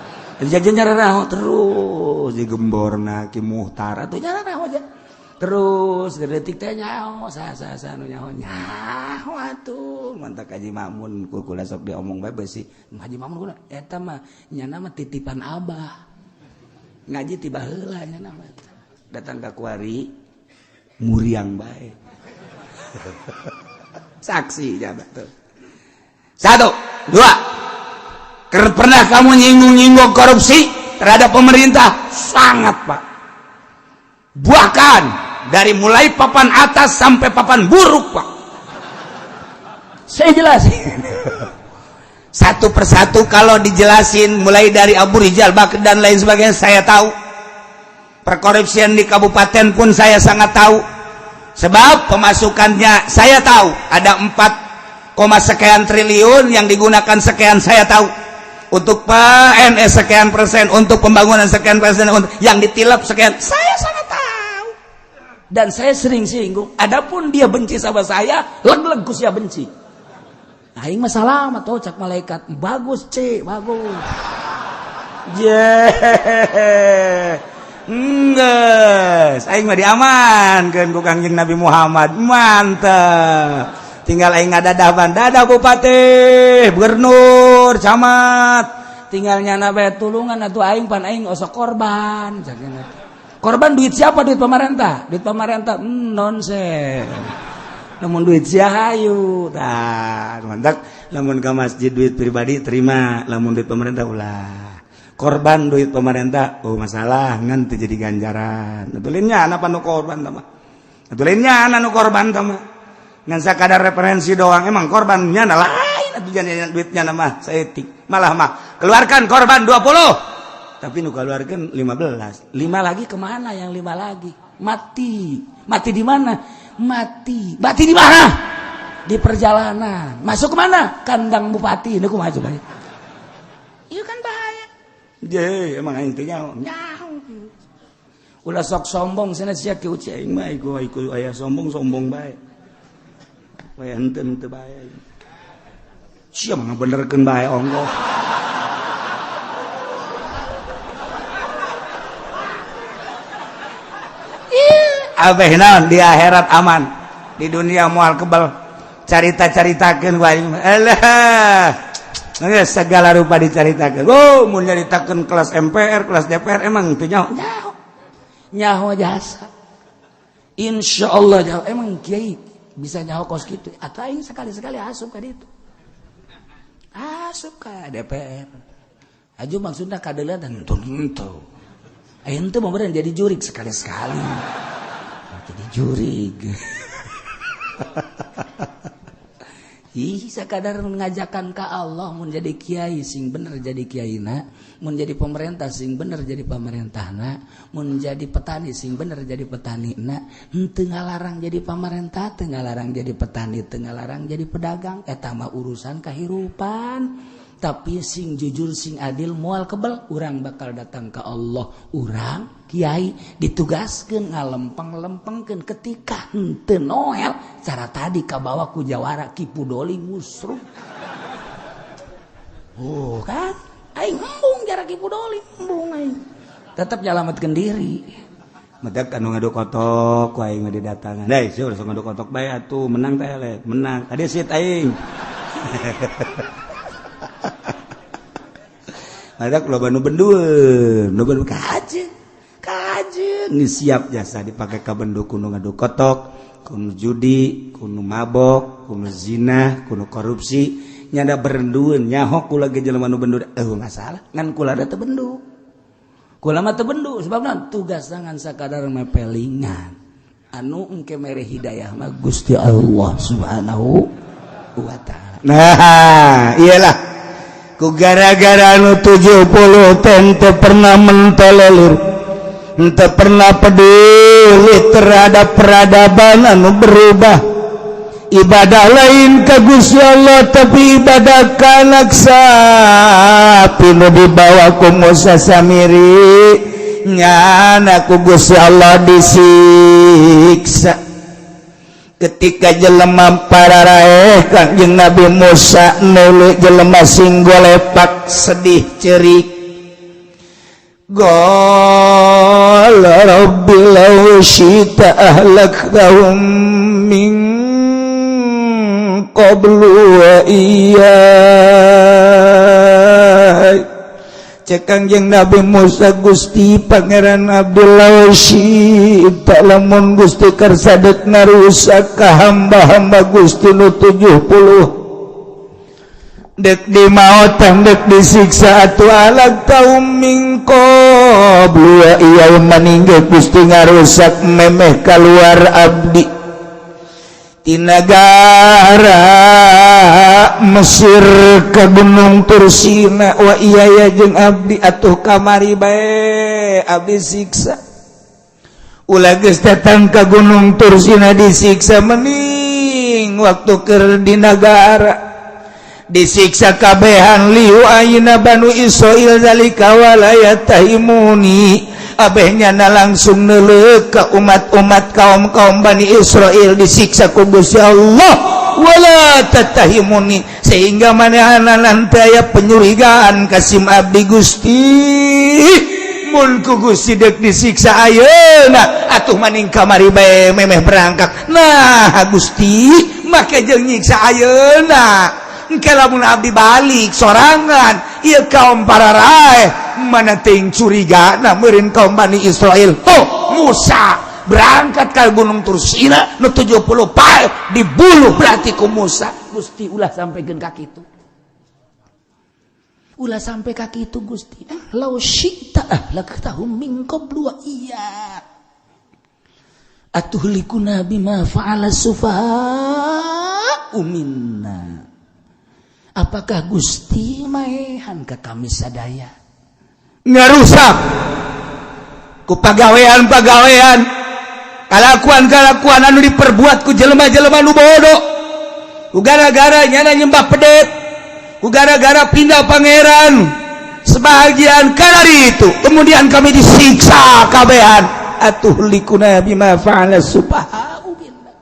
Jajan nyararaho terus di Gemborna Ki Muhtar atuh nyararaho aja. Terus detik teh nyaho sa nu nyaho nyaho atuh mantak Haji Makmun kula sok diomong bae beusi Haji Makmun kula eta mah nyana mah titipan abah ngaji ti baheula nyana mah datang ka kuari muriang bae saksi jabat tuh 1 2 pernah kamu nyinggung-nyinggung korupsi terhadap pemerintah? Sangat Pak, bahkan dari mulai papan atas sampai papan buruk Pak, saya jelasin satu persatu. Kalau dijelasin mulai dari Abu Rijal Bakr dan lain sebagainya saya tahu. Perkorupsian di kabupaten pun saya sangat tahu, sebab pemasukannya saya tahu ada 4, sekian triliun yang digunakan sekian saya tahu, untuk PNS sekian persen, untuk pembangunan sekian persen, untuk yang ditilap sekian, saya sangat tahu. Dan saya sering singgung. Adapun dia benci sama saya, leg-leg ku sia benci. Aing mah salam atuh cak malaikat. Bagus, C, bagus. Je. Enggeus, aing mah diamankeun ku Kangjeng Nabi Muhammad. Mantep. Tinggal aing ngadadah ban, dadah bupati, gubernur, camat. Tinggal nyana bae tulungan atuh aing pan aing osok korban. Korban duit siapa? Duit pemerintah. Duit pemerintah nonsen. Namun duit sia hayu. Tah, mantak lamun ka masjid duit pribadi terima, lamun duit pemerintah ulah. Korban duit pemerintah oh masalah ngan teu jadi ganjaran. Atulinnya ana panu korban tah mah. Atulinnya ana nu korban tah mah. Ngan sakadar referensi doang emang korbannya na lain atuh jangan duitnya na mah saeutik. Malah mah keluarkan korban 20. Tapi nu keluarkan 15. 5 lagi kemana yang 5 lagi? Mati. Mati di mana? Mati. Mati di mana? Di perjalanan. Masuk kemana? Kandang bupati. Ini kumaha coba? Iya kan bahaya. Je, emang aing teh nyaho. Nyaho. Ulah sok sombong cenah sia kieu aing mah iku aya sombong-sombong bae. Bae henteu henteu bae. Sia mah ngabenerkeun bae ongkoh. Abeh naon di akhirat aman, di dunia moal kebal. Carita-caritakeun ku aing. Alah. Segala rupa dicaritakeun. Oh, mun nyaritakeun kelas MPR, kelas DPR emang teu nyaho. Nyaho. Nyaho jasa. Insyaallah nyaho. Emang kiai bisa nyaho kos kitu. Atuh aing sekali-sekali asup ka ditu. Asup ka DPR. Aju maksudna kadeuleuan henteu. Aing teu mau jadi jurik sekali-sekali. Jadi jurig. Ih, sakadar ngajakan ka Allah mun jadi kiai sing bener jadi kiaina, mun jadi pemerintah sing bener jadi pemerintahna, mun jadi petani sing bener jadi petanina, henteu ngalarang jadi pemerintah, teu ngalarang jadi petani, teu ngalarang jadi pedagang, eta mah urusan kahirupan. Tapi sing jujur sing adil moal kebel, urang bakal datang ke Allah. Urang kiai ditugaskeun ngalempeng-lempengkeun ketika henteu noel cara tadi kabawa ku jawara Ki Pudoli musruh. Oh kan aing embung jara Ki Pudoli embung aing tetep nyalametkeun diri. Matak anu ngadu kotok ku aing mah didatangan. Deui sia sok ngadu kotok bae atuh menang teh le menang. Tadi sit aing. Ada loba nu bendueun, loba nu kajeun. Kajeun geus siap jasa dipake ka bendu kuno ngadu kotok, kuno judi, kuno mabok, kuno zina, kuno korupsi, nyada berendueun nyaho kula ge jelema nu bendu eueuh masalah, ngan kula da teu bendu. Kula mah teu bendu sebabna tugas ngan sakadar mepelingan. Anu engke mere hidayah mah Gusti Allah Subhanahu wa Ta'ala. Nah, iyalah, ku gara-gara anu 70 teh teu pernah mentolerir, teu pernah peduli terhadap peradaban anu berubah. Ibadah lain ke Gusti Allah, tapi ibadah ka anak sapi nu dibawa ku Musa Samiri, nyana ku Gusti Allah disiksa. Ketika jelema pararaeh Kangjeng Nabi Musa nulu, jelema sing golepak sedih cerik. Qala rabbi law syi'ta ahlaktahum min qablu wa iyyai. Cek Kangjeng Nabi Musa, "Gusti Pangeran abdi, law syi'ta, lamun Gusti kersa dek ngarusak ka hamba-hamba Gusti nu 70, dek dimaotan, dek disiksa atuh, ahlaktahum min qablu wa iyyai, maningge Gusti ngarusak memeh keluar abdi ti nagara Mesir ke Gunung Tursina, wa iya jeung abdi atuh kamari bae abdi siksa. Ulah geus datang ke Gunung Tursina disiksa, mending waktu keur di nagara disiksa kabehan. Liu ayeuna Banu Israil zalika wala yattahimuni, abehnya na langsung neuleuh ke umat-umat, kaum-kaum Bani Israel disiksa ku Gusti Allah, wala tattahimuni, sehingga manehna nanti aya penyurigaan ka sim abdi. Gusti, mun ku Gusti dek disiksa ayeuna atuh maning kamari bae memeh berangkat. Nah, Gusti make jeung nyiksa ayeuna? Engke lamun abdi balik sorangan, ieu kaum pararaeh mana ting curiga. Nah, meureun kaum Bani Israel, "Oh, Musa berangkat ke Gunung Tursina nu 70 pae dibuluh berarti ku Musa." Gusti, ulah sampaikan ka kitu, ulah sampai ka kitu, Gusti. Law syi'ta ahlaktahum min qablu wa iya atuhlikuna bima fa'ala sufaha'u minna. Apakah Gusti maehan ka kami sadaya Ngarusak ku pagawean-pagawean, kalakuan-kalakuan anu diperbuat ku jelema-jelema nu bodoh, ku gara-gara nyana nyembah pedet, ku gara-gara pindah pangeran sebagian karena itu kemudian kami disiksa kabehan? Atuhlikuna bima fa'ala sufaha'u minna.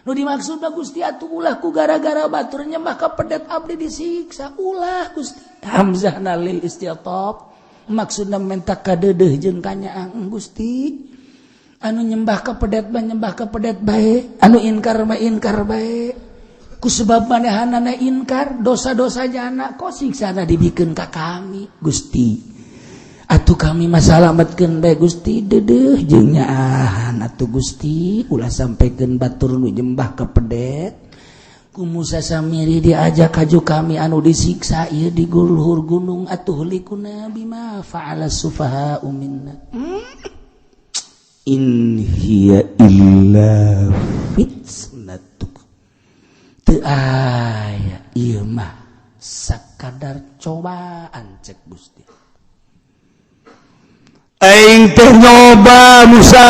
Nu dimaksud Gusti atuh ulah ku gara-gara batur nyembah ka pedet abdi disiksa, ulah, Gusti. Hamzah lil isti'tab, maksudna menta kadeudeuh jeung kanyaah. Gusti, anu nyembah ka pedet mah nyembah ka pedet bae, anu inkar mah inkar bae. Ku sebab manehanana inkar dosa-dosa jana kok siksana dibikeun ka kami. Gusti, atuh kami masalametkeun bae, Gusti. Deudeuh jeung nyaahan atuh, Gusti. Ulah sampaikeun batur nu nyembah ka pedet ku Musa Samiri diajak kaju kami anu disiksa ieu di luhur gunung. Atuhlikuna bima fa'ala sufaha'u minna. In hiya illa fitnatuk, teu aya ieu mah sakadar cobaan, cek Gusti. Aing teh nyoba Musa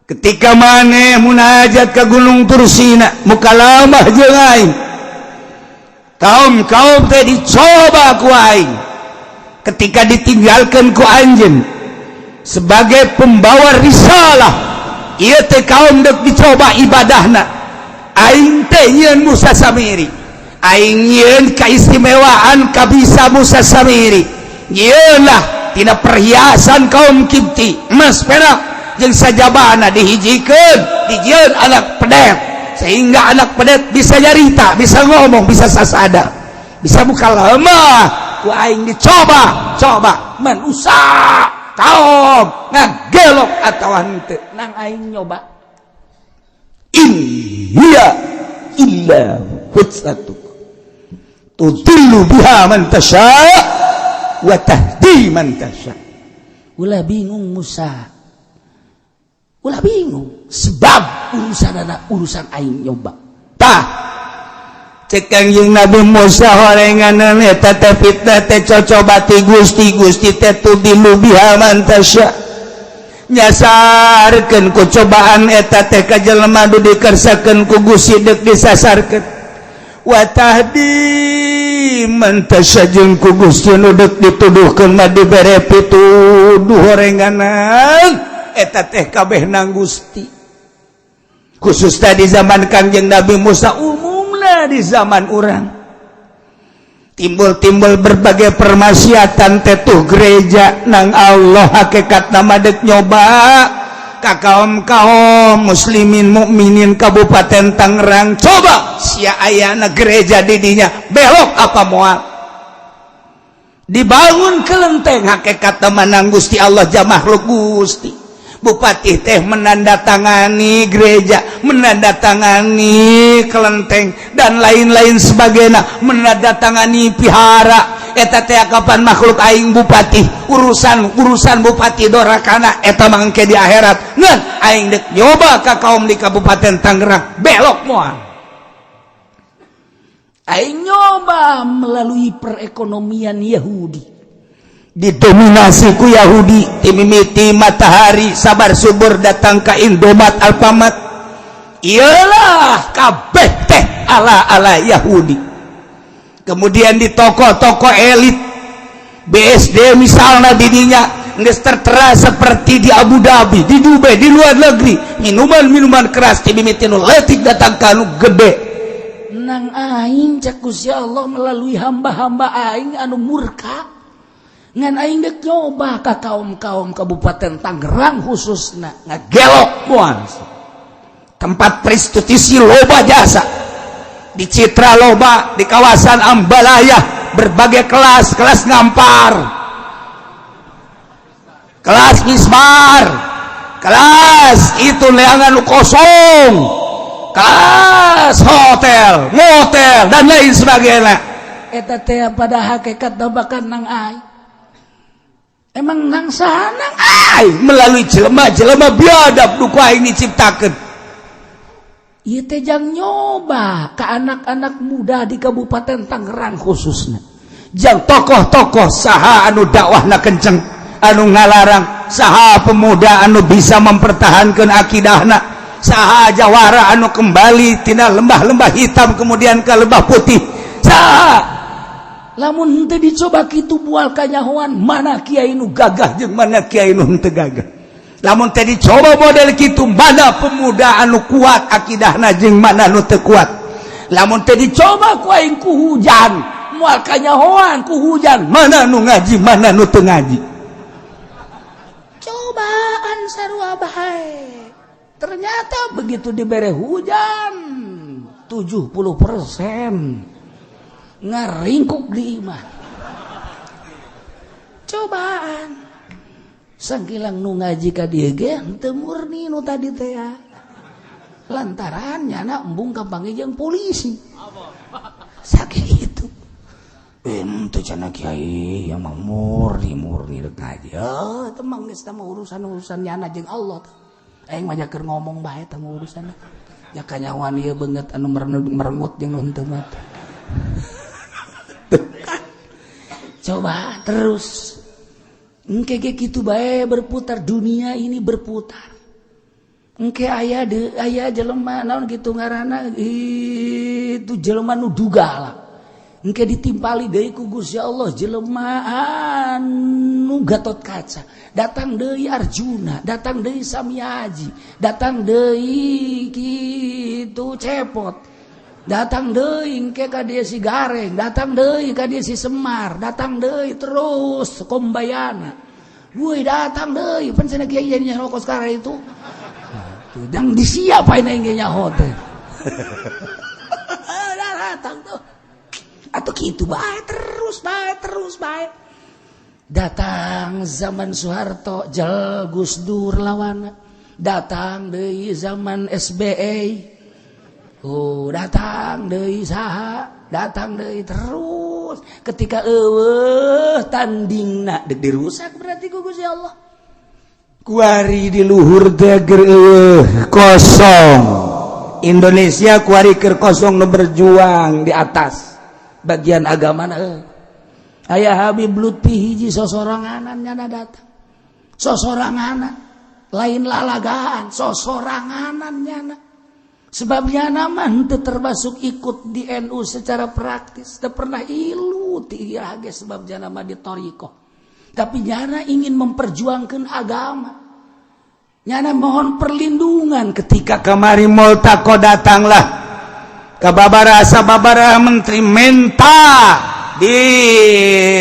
ketika maneh munajat ke Gunung Tursina, mukalamah jeung aing. Kaum kaum teh dicoba ku aing ketika ditinggalkan ku anjeun sebagai pembawa risalah. Ieu teh kaum dek dicoba ibadahna. Aing teh nyieun Musa Samiri, aing nyieun keistimewaan kabisa Musa Samiri, nyieun lah tina perhiasan kaum Kipti, emas perak jeung sajabana, dihijikeun, dijieun anak pedet sehingga anak pedet bisa nyarita, bisa ngomong, bisa sasada, bisa mukalamah. Ku aing dicoba coba manusia, kaum ngagelok atau henteu, nang aing nyoba. In hiya illa fitnatuk tudillu biha man tasha wa tahdi man tasha. Ulah bingung, Musa. Ulah bingung sebab urusan anak urusan aing nyoba. Tah cek Kangjeng Nabi Musa horenganan eta teh fitnah teh cocoba ti Gusti. Gusti teh tudillu biha man tasya, nyasarkeun ku cobaan eta teh ka jelema nu dikersakeun ku Gusti deuk disasarkeun, wa tahdi man tasya, jeung ku Gusti nu deuk dituduhkeun mah dibere pituduh. Horenganan eta teh kabeh nang Gusti, khusus tadi zaman Kangjeng Nabi Musa, umumlah di zaman urang timbul-timbul berbagai permaksiatan tetuh gereja nang Allah hakikat nama dek nyoba ka kaum kaum muslimin mukminin Kabupaten Tangerang. Coba sia ayana gereja didinya belok apa moal dibangun kelenteng? Hakikat menang Gusti Allah jam makhluk Gusti. Bupati teh menandatangani gereja, menandatangani kelenteng dan lain-lain sebagainya, menandatangani pihara eta teh kapan makhluk aing bupati. Urusan urusan bupati dorakana eta mangke di akhirat. Ngan aing dek nyoba ka kaum di Kabupaten Tangerang, belok moal? Aing nyoba melalui perekonomian Yahudi. Didominasi ku Yahudi timimiti matahari sabar subur datang ke Indomaret, Alfamart, iyalah kabeh teh ala-ala Yahudi. Kemudian di toko-toko elit BSD misalnya, didinya geus tertera seperti di Abu Dhabi, di Dubai, di luar negeri, minuman-minuman keras timimiti nu leutik datang ka nu gede. Nang aing cek Gusti Allah melalui hamba-hamba aing anu murka. Ngan aing dek nyoba ka kaum-kaum Kabupaten Tangerang khususna. Ngagelok moal? Tempat prostitusi loba, jasa di Citra loba, di kawasan Ambalaya berbagai kelas, kelas ngampar, kelas mismar, kelas itu leangan kosong, kelas hotel, motel, dan lain sebagainya. Eta teh pada hakikat bahkan nang aing emang nang saha? Nang aing melalui jelema-jelema biadab nu ku aing diciptakeun. Ieu teh jang nyoba ke anak-anak muda di Kabupaten Tangerang khususnya. Jang tokoh-tokoh saha anu dakwahna kenceng, anu ngalarang saha, pemuda anu bisa mempertahankan akidahna saha, jawara anu kembali tina lembah-lembah hitam kemudian ke lembah putih saha. Lamun henteu dicoba kitu moal kanyahoan mana kiai nu gagah jeung mana kiai nu henteu gagah. Lamun teh dicoba model kitu, mana pemuda anu kuat akidahna jeung mana nu teu kuat. Lamun teh dicoba ku aing ku hujan, moal kanyahoan ku hujan mana nu ngaji, mana nu teu ngaji. Cobaan sarua bae. Ternyata begitu dibere hujan 70% ngaringkuk di imah. Cobaan sangkilang nu ngaji ka dieu ge henteu murni nu tadi teh ya. Lantaran nyana embung kapanggih jeung polisi sakitu. Ente cenah kiai yang mah murni murni rek ngaji. Oh, teu mah geus mah urusan-urusan nyana jeung Allah. Aing mah keur ngomong bae teh urusan. Ya kanyahoan ieu beungeut anu merengut jeung nu henteu mah. Coba terus. Engke ge kitu bae berputar, dunia ini berputar. Engke aya de aya jelema naon kitu ngaranna itu jelema nu duga. Engke ditimpali deui ku Gusti Allah jelema anu Gatot Kaca, datang deui Arjuna, datang deui Samiaji, datang deui kitu Cepot, datang deui engke ka dieu si Gareng, datang deui ka dieu si Semar, datang deui terus Kombayana. Woi, datang deui pan cenah kiai jadi nyaho sekarang itu. Tuh dang disiapain aing ge nyaho teh. Datang tuh atau gitu bae terus bae terus bae. Datang zaman Soeharto jel Gus Dur lawan, datang deui zaman SBY, oh, datang deui saha, datang deui terus. Ketika eueuh tandingna dek dirusak berarti ku Gusti Allah. Kuari di luhur teh kosong. Indonesia kuari keur kosong, nu berjuang di atas bagian agama na. Aya Habib Lutfi hiji, sosoranganan nyana datang. Sosoranganan, lain lalagaan, sosoranganan nyana. Sebabnya nama henteu termasuk ikut di NU secara praktis, teu pernah ilu ti ge, sebab nyana mah di thoriqoh. Tapi nyana ingin memperjuangkan agama. Nyana mohon perlindungan ketika kamari multaqo, datanglah ke babara sababara menteri, menta di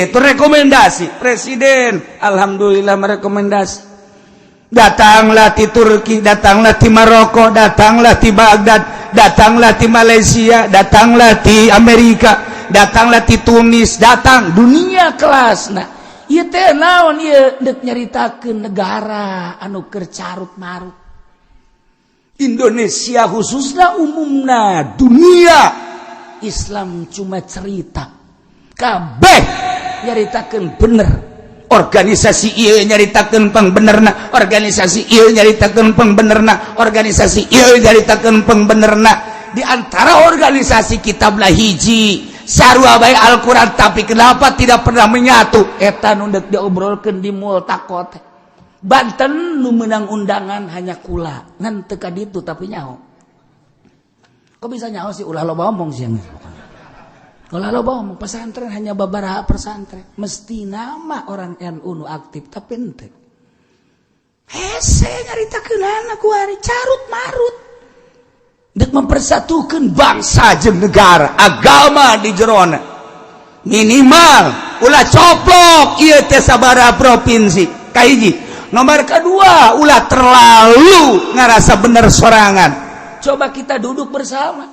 itu rekomendasi presiden. Alhamdulillah merekomendasi, datanglah di Turki, datanglah di Maroko, datanglah di Baghdad, datanglah di Malaysia, datanglah di Amerika, datanglah di Tunis, datang dunia kelas. Nah, ieu teh naon ieu? Deuk nyaritakeun negara anu keur carut marut, Indonesia khususnya, umumna dunia Islam. Cuma cerita kabeh nyaritakeun bener, organisasi ieu nyaritakeun pangbenerna, organisasi ieu nyaritakeun pangbenerna, organisasi ieu nyaritakeun pangbenerna. Di antara organisasi kitablah hiji, sarua bae Al-Qur'an, tapi kenapa tidak pernah menyatu? Eta nu deuk diobrolkeun di multaqo teh. Banten nu menang undangan hanya kula, ngan teu ka ditu, tapi nyaho. Kok bisa nyaho sih? Ulah loba omong sih, ulah loba omong. Pesantren hanya beberapa pesantren, mesti nama orang NU nu aktif, tapi ente hese nyaritakeun kuari carut marut. Dek mempersatukan bangsa jeung negara, agama di jerona, minimal ulah coplok ieu teh sabaraha provinsi. Kahiji, nomor kedua, ulah terlalu ngerasa bener sorangan. Coba kita duduk bersama,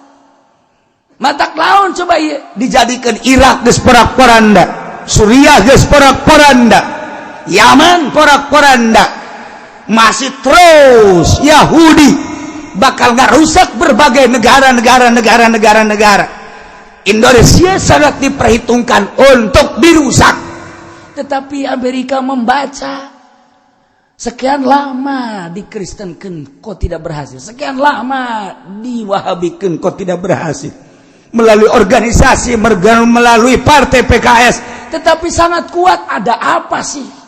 matak laun coba ieu dijadikan Irak geus porak-poranda, Suriah geus porak-poranda, Yaman porak-poranda, masih terus Yahudi bakal ngarusak berbagai negara-negara, negara-negara, negara. Indonesia sangat diperhitungkan untuk dirusak, tetapi Amerika membaca, sekian lama dikristenkan kok tidak berhasil, sekian lama diwahabikan kok tidak berhasil, melalui organisasi, melalui partai PKS, tetapi sangat kuat. Ada apa sih?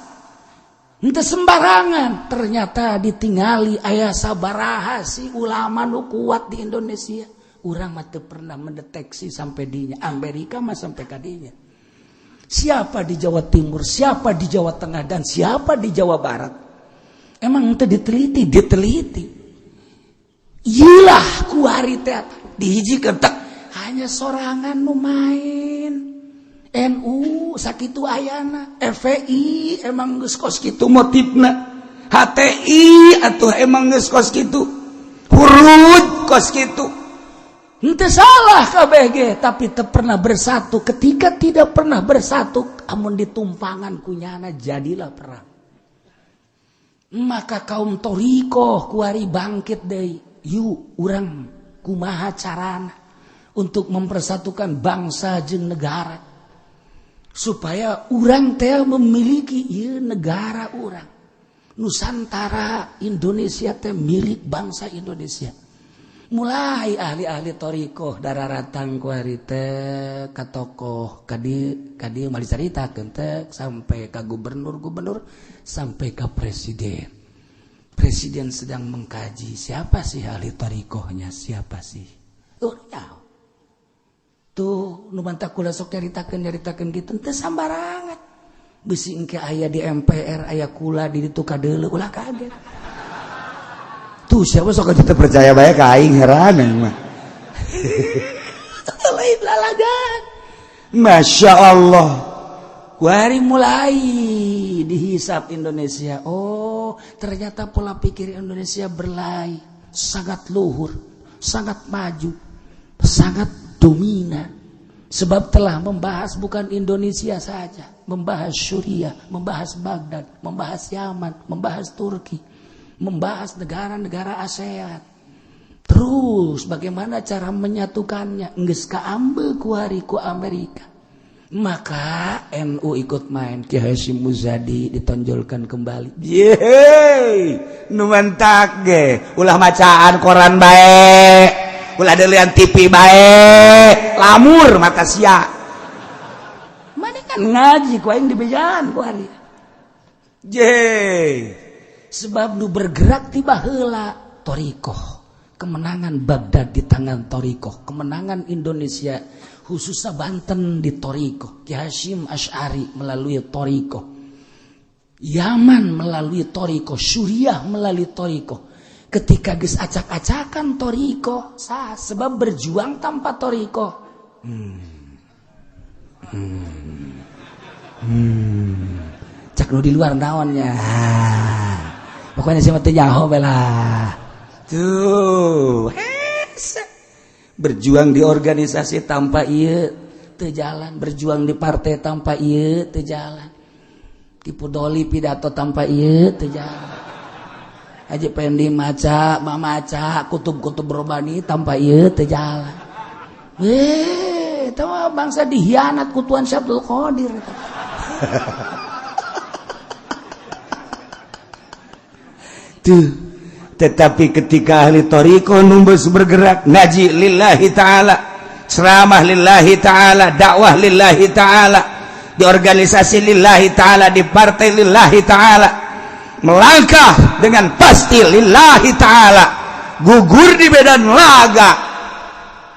Ente sembarangan. Ternyata ditingali aya sabaraha sih ulama nu kuat di Indonesia. Urang mah teu pernah mendeteksi sampai dinya. Amerika mah sampai kadinya. Siapa di Jawa Timur, siapa di Jawa Tengah, dan siapa di Jawa Barat? Emang ente diteliti, diteliti. Iyalah kuari teh dihijikeun tek hanya sorangan nu main. NU sakitu ayana, FPI emang geus kos kitu motifna, HTI atuh emang geus kos kitu, hurud kos kitu. Henteu salah KBG, tapi teu pernah bersatu. Ketika tidak pernah bersatu, amun ditumpangan kunyana jadilah perang. Maka kaum thoriqoh kuari bangkit deui. Yuk, urang kumaha carana untuk mempersatukan bangsa jeung negara, supaya urang teh memiliki ieu negara urang Nusantara. Indonesia teh milik bangsa Indonesia. Mulai ahli-ahli thoriqoh daratang kuari teh ka tokoh kadi kadi mah dicaritakeun teh, sampai ka gubernur-gubernur, sampai ka presiden. Presiden sedang mengkaji siapa sih ahli thoriqohnya, siapa sih. Oh ya, tuh nu mantak kula sok nyaritakeun nyaritakeun kitu teu sambarangan. Bisi engke aya di MPR aya kula di ditu kadeuleu, ulah kaget. Tuh siapa sok kita percaya bae ka aing, heran mah. Lain lalagan. Masya Allah. Kuari mulai dihisap Indonesia. Oh, ternyata pola pikir Indonesia berlai, sangat luhur, sangat maju, sangat dominan. Sebab telah membahas bukan Indonesia saja, membahas Suriah, membahas Baghdad, membahas Yaman, membahas Turki, membahas negara-negara ASEAN. Terus bagaimana cara menyatukannya? Geus kaambe kuari ku Amerika. Maka NU ikut main, Ki Hasyim Muzadi ditonjolkan kembali. Yeay, nu mantak ge ulah macaan koran bae, ulah delian TV bae, lamur mata sia. Mana kan ngaji ku aing dibejaan ku hari. Yeay. Sebab nu bergerak tiba heula thoriqoh. Kemenangan Baghdad di tangan thoriqoh, kemenangan Indonesia khususnya Banten di thoriqoh, Ki Hasyim Asy'ari melalui thoriqoh, Yaman melalui thoriqoh, Suriah melalui thoriqoh. Ketika geus acak-acakan thoriqoh, sah, sebab berjuang tanpa thoriqoh. Cak nu di luar naonnya. Pokoknya sih mah teu nyaho bae lah. Tuh, hese. Berjuang di organisasi tanpa ieu teu jalan, berjuang di partai tanpa ieu teu jalan. Tipu doli pidato tanpa ieu teu jalan. Haji Pendi maca, mamaca, kutub-kutub robani tanpa ieu teu jalan. Eta mah bangsa dihianat ku Tuan Syekh Abdul Qadir. Tuh. Tetapi ketika ahli thoriqoh numbus bergerak ngaji lillahi ta'ala, ceramah lillahi ta'ala, dakwah lillahi ta'ala, di organisasi lillahi ta'ala, di partai lillahi ta'ala, melangkah dengan pasti lillahi ta'ala, gugur di medan laga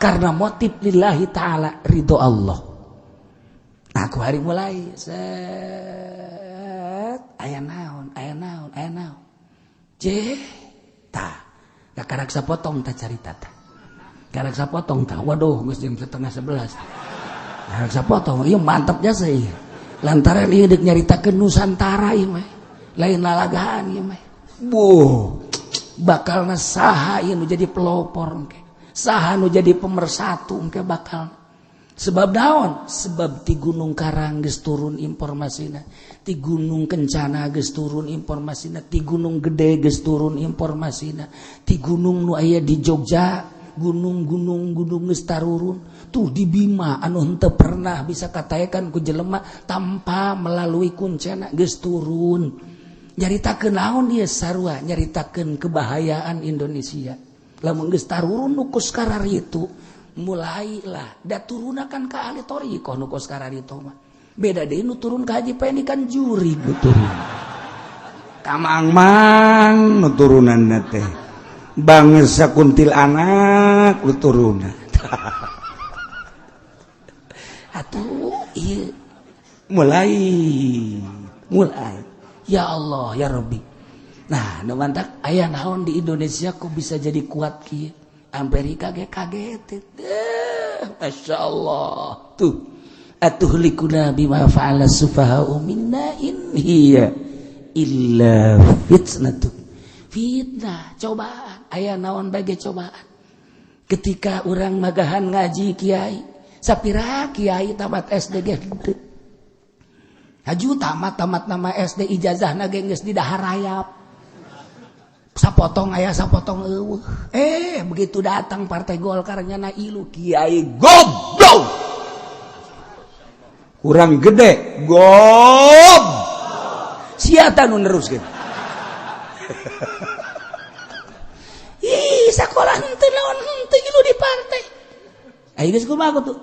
karena motif lillahi ta'ala, ridho Allah. Aku hari mulai set aya naon, aya naon, aya naon. Jeh, tah, karak sapotong tah carita tah. Karak sapotong tah. Waduh, geus jam 10:30. Karak sapotong, ieu mantap jasa ieu. Lantaran ieu deuk nyaritakeun Nusantara ieu mah. Lain lalagaan ieu mah. Buh, bakalna saha ieu nu jadi pelopor engke. Saha nu jadi pemersatu engke bakal. Sebab naon? Sebab ti Gunung Karang geus turun informasina, ti Gunung Kencana geus turun informasina, ti Gunung Gede geus turun informasina, ti gunung nu aya di Jogja, gunung-gunung gunung geus tarurun. Tuh di Bima anu henteu pernah bisa kataekan ku jelema tanpa melalui kuncena geus turun. Nyaritakeun naon ieu sarua? Nyaritakeun kebahayaan Indonesia. Lamun geus tarurun nu kos kararitu, mulailah da turunakan ka ahli thoriqoh nu kos kararitu mah. Beda deui nu turun ka Haji Pendi kan juri nu turun. Kamang-mang nu turunanna teh. Bangsa kuntilanak nu turunan. Atuh ieu mulai mulai ya Allah ya Rabbi. Nah, nu mantak aya naon di Indonesia kok bisa jadi kuat kieu? Amerika ge kaget. Masya Allah. Tuh. Atuhlikuna bima fa'ala sufaha'u minna in hiya illa fitnatu. Fitnah, cobaan. Aya naon bage cobaan. Ketika urang magahan ngaji kiai, sapira kiai tamat SD ge henteu. Haju tamat nama SD ijazahna ge geus didahar rayap. Sapotong aya sapotong eueuh. Begitu datang Partai Golkar nyana ilu kiai goblok. Kurang gede gob. Sia tah nu neruskeun. Ih, sakola henteu naon henteu ilu di partai. Ayo geus kumaha tuh?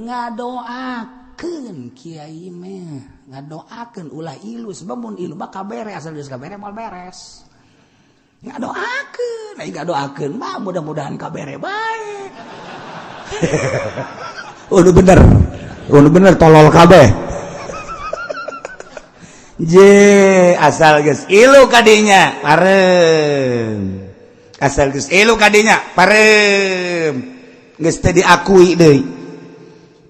Ngadoakeun kiai mah, ngadoakeun ulah ilu sebab mun ilu mah kabere asal geus kabere moal beres. Ngadoakeun, aing ngadoakeun mah mudah-mudahan kabere bae. Oh, bener. Oh, bener tolol kabeh. Je, asal geus ilu kadinya, parem. Asal geus ilu kadinya, parem. Geus teu diakui deui.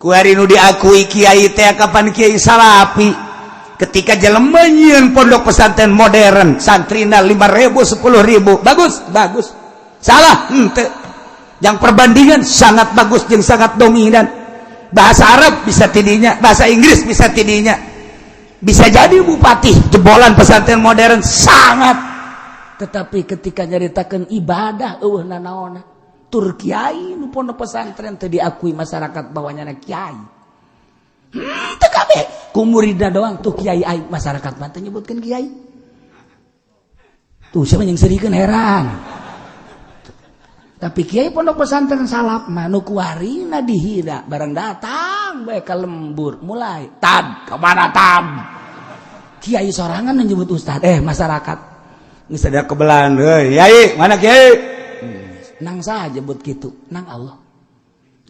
Ku ari nu diakui kiai teh kapan kiai salapi. Ketika jelema nyieun pondok pesantren modern, santrina 5.000 10.000, bagus, bagus. Salah, henteu. Yang perbandingan sangat bagus jeung sangat dominan. Bahasa Arab bisa tidinya, bahasa Inggris bisa tidinya. Bisa jadi bupati jebolan pesantren modern sangat. Tetapi ketika nyaritakeun ibadah eueuh nanaona. Tur kiai nu pondok pesantren teu diakui masyarakat bahwa nyana kiai. Teu kabeh ku muridna doang tuh kiai aing masyarakat mah teu nyebutkeun kiai. Tuh siapa yang serikeun heran. Tapi kiai pondok pesantren salaf mah nu kuarina dihina barang datang bae ka lembur mulai tad kemana tad. Kiai sorangan nyebut ustad masyarakat geus ada kebelan heuy yai mana kiai nang saha jebut kitu nang Allah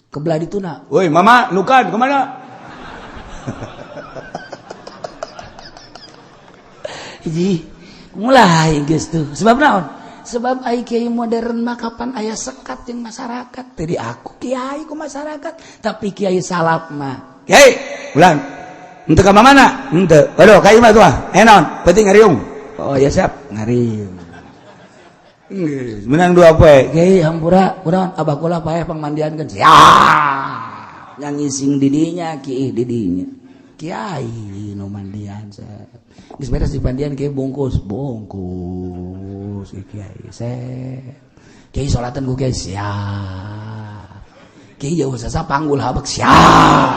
kebelah dituna woi mama nukan kemana. Hiji mulai geus tuh sebab naon sebab ai kiai modern mah kapan aya sekat jeung masyarakat tadi aku kiai ku masyarakat tapi kiai salaf mah kiai ulang henteu ka mana henteu waduh ka imah tuh naon penting ngariung oh ya siap ngariung geus menang dua poe kiai hampura urang abah kula paeh pangmandiankeun siap nyangising didinya kiai didinya kiai nu mandian geus beres dipandian kiai bungkus bungkus kiai set kiai salatan ku kiai siap kiai jauh sasa panggul habek siap.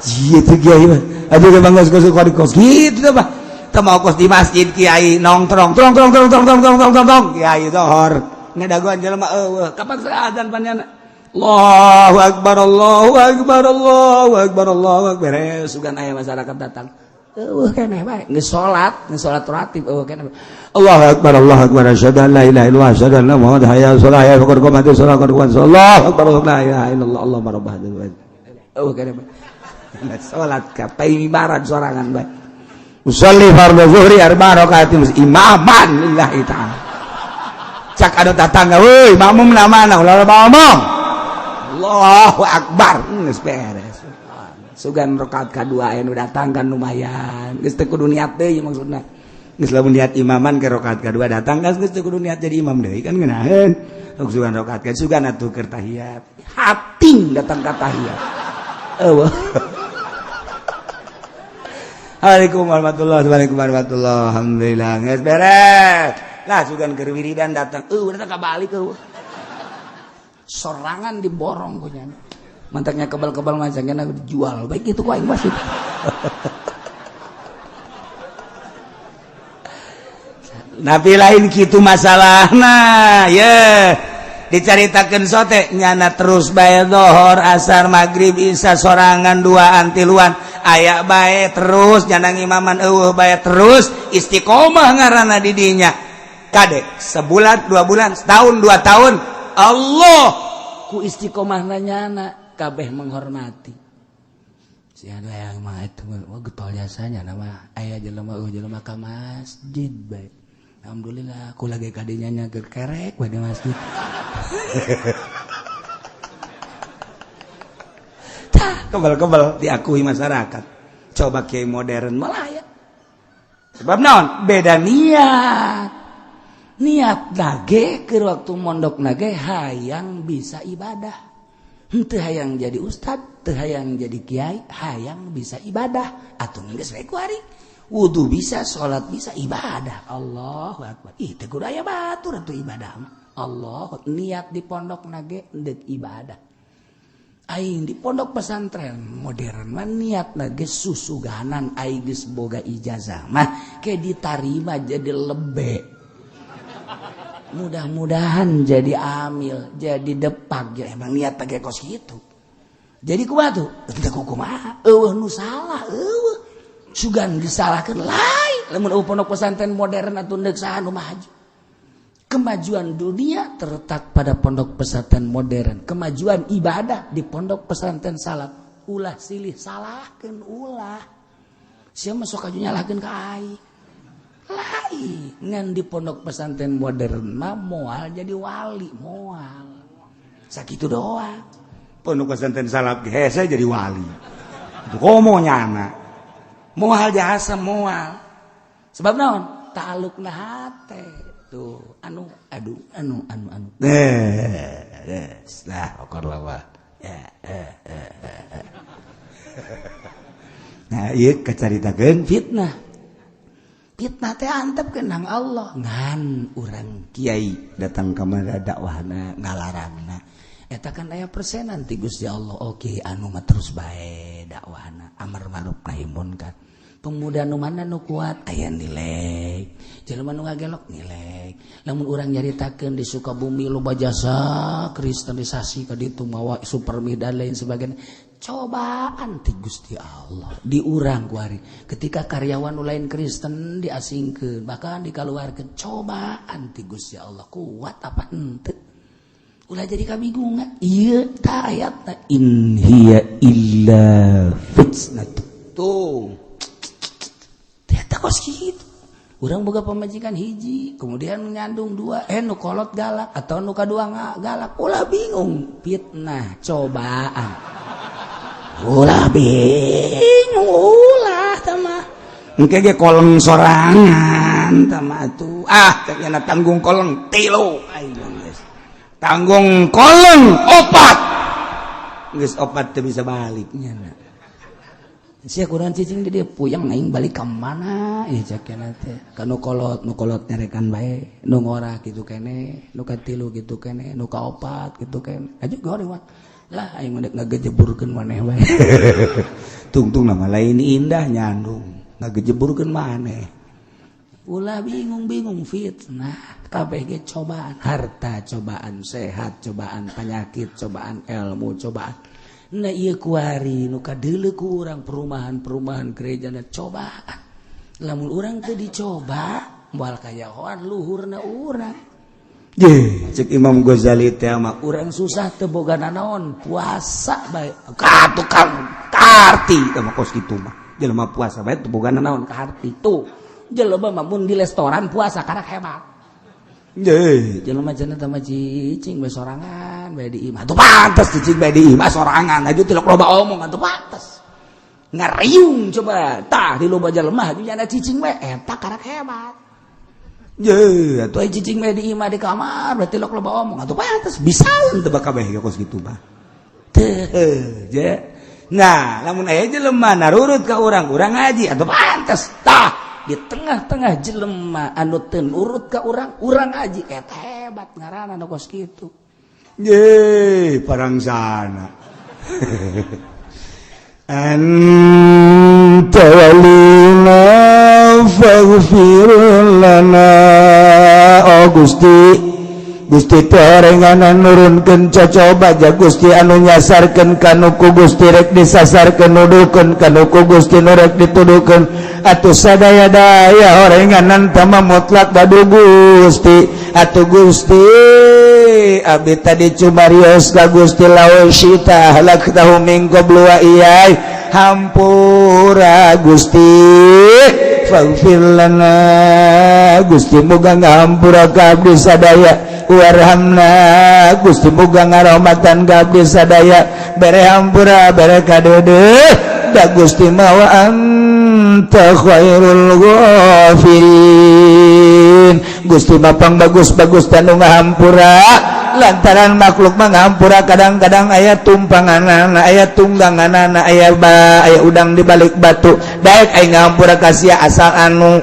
Gitu kiai mah aduh bang kos kos kos gitu teh mah teu mau kos di masjid kiai nongtrong trong trong trong trong trong trong trong trong kiai dohor ngadagoan jelema eueuh kapan azan panjana Allahu akbar Allahu akbar Allahu akbar Allahu akbar beres sugan aya masyarakat datang eueuh keneh bae geus salat ratib eueuh keneh Allahu akbar Allahu akbar asyhadu an la ilaha illallah asyhadu anna muhammadan hayya 'alas shalah hayya qad qamatis shalah qad qamatis Allahu akbar la ilaha illallah Allahumma rabb hadzal bait eueuh keneh bae salat ka paimibaran sorangan bae usolli fardhu zuhri arba rakaatin imaman lillahi ta'ala cak anu tatangga euy makmum na mana ulah ngomong Allahu akbar geus beres sugan rakaat kadua anu datang kan lumayan geus teu kudu niat deui maksudna geus lamun niat imaman ke rakaat kadua datang kan geus teu kudu niat jadi imam deui kan ngeunaheun sugan rakaat kan sugan atuh keur tahiyat hating datang ka tahiyat eueuh. Assalamualaikum warahmatullahi wabarakatuh. Alhamdulillah geus beres lah sugan keur wiridan datang eueuh datang ka balik eueuh sorangan diborong punya mantaknya kebal-kebal macamnya dijual baik itu ku aing masih. Nabi lain kitu masalahna ye dicaritakeun sote nyana terus bae dohor asar maghrib isya sorangan duaan tiluan aya bae terus nyana ngimaman eueuh bae terus istiqomah ngaranna di dinya kade sebulan 2 bulan setahun 2 tahun Allah ku istiqomahna nyana kabeh menghormati si ada yang mah itu wah getol jasanya nama aya jelema eueuh jelema ka masjid bae alhamdulillah aku lagi kadinya nyager kerek bae di masjid. Tah kebal-kebal diakui masyarakat coba kiai modern malah ya sebab naon beda niat niat nage ke waktu mondok nage hayang bisa ibadah henteu hayang jadi ustad teu hayang jadi kiai hayang bisa ibadah atuh geus we ku ari wudu bisa salat bisa ibadah Allahu akbar ih teu kudu aya batur atuh ibadah mah Allah niat di pondok nage deuk ibadah aing di pondok pesantren modern mah niat nage susuganan aing geus boga ijazah mah ke ditarima jadi lebe mudah-mudahan jadi amil jadi depak ya emang niat pakai kos gitu jadi kumaha tuh teu kumaha eueuh nu salah eueuh sugan disalahkeun lain lamun eueuh pondok pesantren modern atuh deuk saha nu maju kemajuan dunia terletak pada pondok pesantren modern kemajuan ibadah di pondok pesantren salaf ulah silih salahkeun ulah sia mah sok aju nyalahkeun ka aing lain ngan di pondok pesantren modern mah moal jadi wali moal sakitu doang pondok pesantren salaf hese jadi wali itu komo nyana moal jasa moal sebab naon ta'alluqna hate tuh anu aduh anu anu anu lah okor lawa ya nah ieu kacaritakeun fitnah fitnah teh antep kenang Allah ngan urang kiai datang ka mana dakwahna ngalarangna Eta kan aya persenan ti Gusti Allah. Oke, anu mah terus bae dakwahna amar ma'ruf nahi munkar. Pemuda nu mana nu kuat aya nilai, jelema nu ngagelok nilai. Lamun urang nyaritakeun di Sukabumi loba jasa kristenisasi ka ditu mawa supermi dan lain sebagainya. Cobaan ti Gusti Allah di urang kuari. Ketika karyawan nu lain Kristen diasingkeun bahkan dikaluarkeun, cobaan ti Gusti Allah kuat apa henteu? Ulah jadi kabingungan. Ieu ta ayatna in hiya illa fitnah. Tuh. Kos gitu. Urang boga pamajikan hiji, kemudian nyandung dua, nu kolot galak atau nu kadua galak, ulah bingung, fitnah, cobaan. Ulah bingung, ulah tama. Engke ge koleng sorangan tama atuh. Ah, teh tanggung koleng tilu aing geus. Tanggung koleng opat. Geus opat teu bisa balik nya. Sia kurang cicing di dia puyeng aing balik ka mana ieu cek kena teh. Ka nu kolot, nu kolot nyarekan bae, nu ngora kitu kene, nu katilu kitu kene, nu kaopat kitu kene. Aju goreng mah. Lah aing mah dek ngagejeburkeun maneh bae. Tungtung nama lain indah nyandung, ngagejeburkeun maneh. Ulah bingung-bingung fitnah, kabeh ge cobaan, harta cobaan, sehat cobaan, penyakit cobaan, ilmu cobaan. Nah ieu kuari nu kadeuleu ku urang perumahan-perumahan gerejana cobaan. Lamun urang teu dicoba, moal kayahoan luhurna urang. Ye, cek Imam Ghazali teh mah urang susah teu boga nanaon, puasa bae. Ka tukang kaarti teh mah kos kitu mah. Jelema puasa bae teu boga nanaon kaarti tuh. Jelema mah mun di restoran puasa karak hebat. Ye, jelema cenah teh mah cicing bae sorangan bae di imah. Atuh pantes cicing bae di imah sorangan, aju tilok loba omong atuh pantes. Ngariung coba tah di loba jelema aju nyana cicing bae eta karak hebat. Ye, atuh aya cicing bae di imah di kamar bae tilok loba omong atuh pantes bisa teu kabeh kos kitu mah. Teu, je. Nah, lamun aya jelema narurut ka urang, urang ngaji atuh pantes tah. Di tengah-tengah jelema anu teu nurut ka urang, urang ngaji eta hebat ngaranna nu kos kitu. Ye, parangsana. Anta walina faghfir lana. Oh Gusti, Gusti teh nurunkeun cocoba ja Gusti anu nyasarkeun kanu ku Gusti rek disasarkeun nuduhkeun kanu ku Gusti nu rek dituduhkeun atuh sadaya-daya orenganan tama mutlak badu Gusti atuh Gusti abdi tadi cumarios ka Gusti lawan syita halaktahu min qablu wa iyai hampura Gusti faghfir lana Gusti muga ngahampura ka abdi sadaya warhamna Gusti muga ngarahmatan ka abdi sadaya bere hampura bere kadeudeuh da Gusti mah wa anta khairul ghafirin. Gusti mah pang bagus-bagus tanu ngahampura lantaran makhluk mah ngahampura kadang-kadang aya tumpanganana aya tungganganana aya ba aya udang di balik batu daek aing ngahampura ka sia asal anu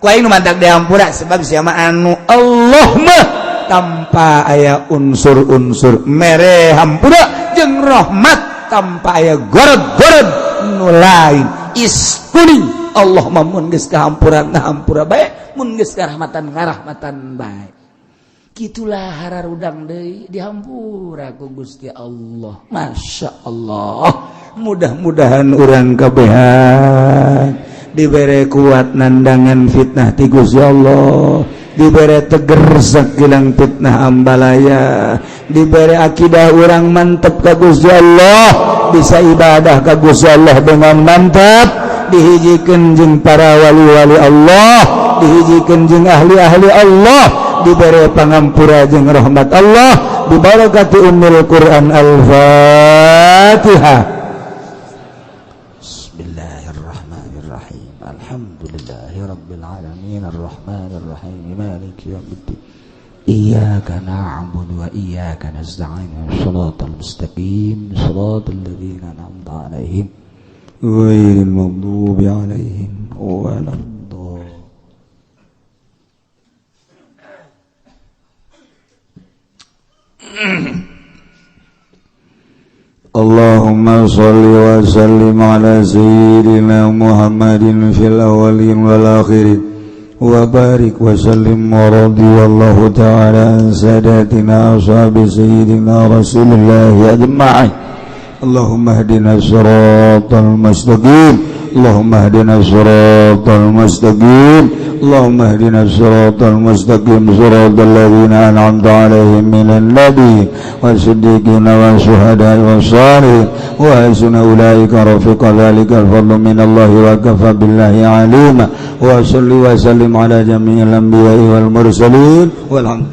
ku aing nu mantak dihampura sebab sia mah anu Allah mah tanpa aya unsur-unsur mere hampura jeung rahmat tanpa aya gorod-gorod nu lain istuning Allah mah mun geus kahampura ngahampura bae mun geus karahmatan ngarahmatan bae. Gitulah hararudang deui dihampura ku Gusti Allah. Masya Allah. Mudah-mudahan urang kabehan dibere kuat nandangan fitnah ti Gusti Allah, dibere teger sakilang fitnah ambalaya, dibere akidah urang mantep ka Gusti Allah, bisa ibadah ka Gusti Allah dengan mantap, dihijikeun jeung para wali-wali Allah, dihijikeun jeung ahli-ahli Allah, diberi pangampura jeung rahmat Allah, dibarakati ummul Quran. Al-Fatihah. Bismillahirrahmanirrahim. Alhamdulillahirabbil alamin arrahmanirrahim maliki yaumiddin. Iyyaka na'budu wa iyyaka nasta'in. Shiratal mustaqim, shiratal ladzina an'amta 'alaihim ghairil maghdubi 'alaihim waladdallin. اللهم صل وسلم على سيدنا محمد في الأولين والآخرين وبارك وسلم ورضي الله تعالى عن ساداتنا أصحاب سيدنا رسول الله أجمعين. اللهم اهدنا الصراط المستقيم، اللهم اهدنا الصراط المستقيم، اللهم اهدنا الصراط المستقيم، صراط الذين أنعمت عليهم من النبيين والصديقين والشهداء والصالحين وحسن أولئك رفيقا. ذلك الفضل من الله وكفى بالله عليما. وصل وسلم على جميع الأنبياء والمرسلين والحمد.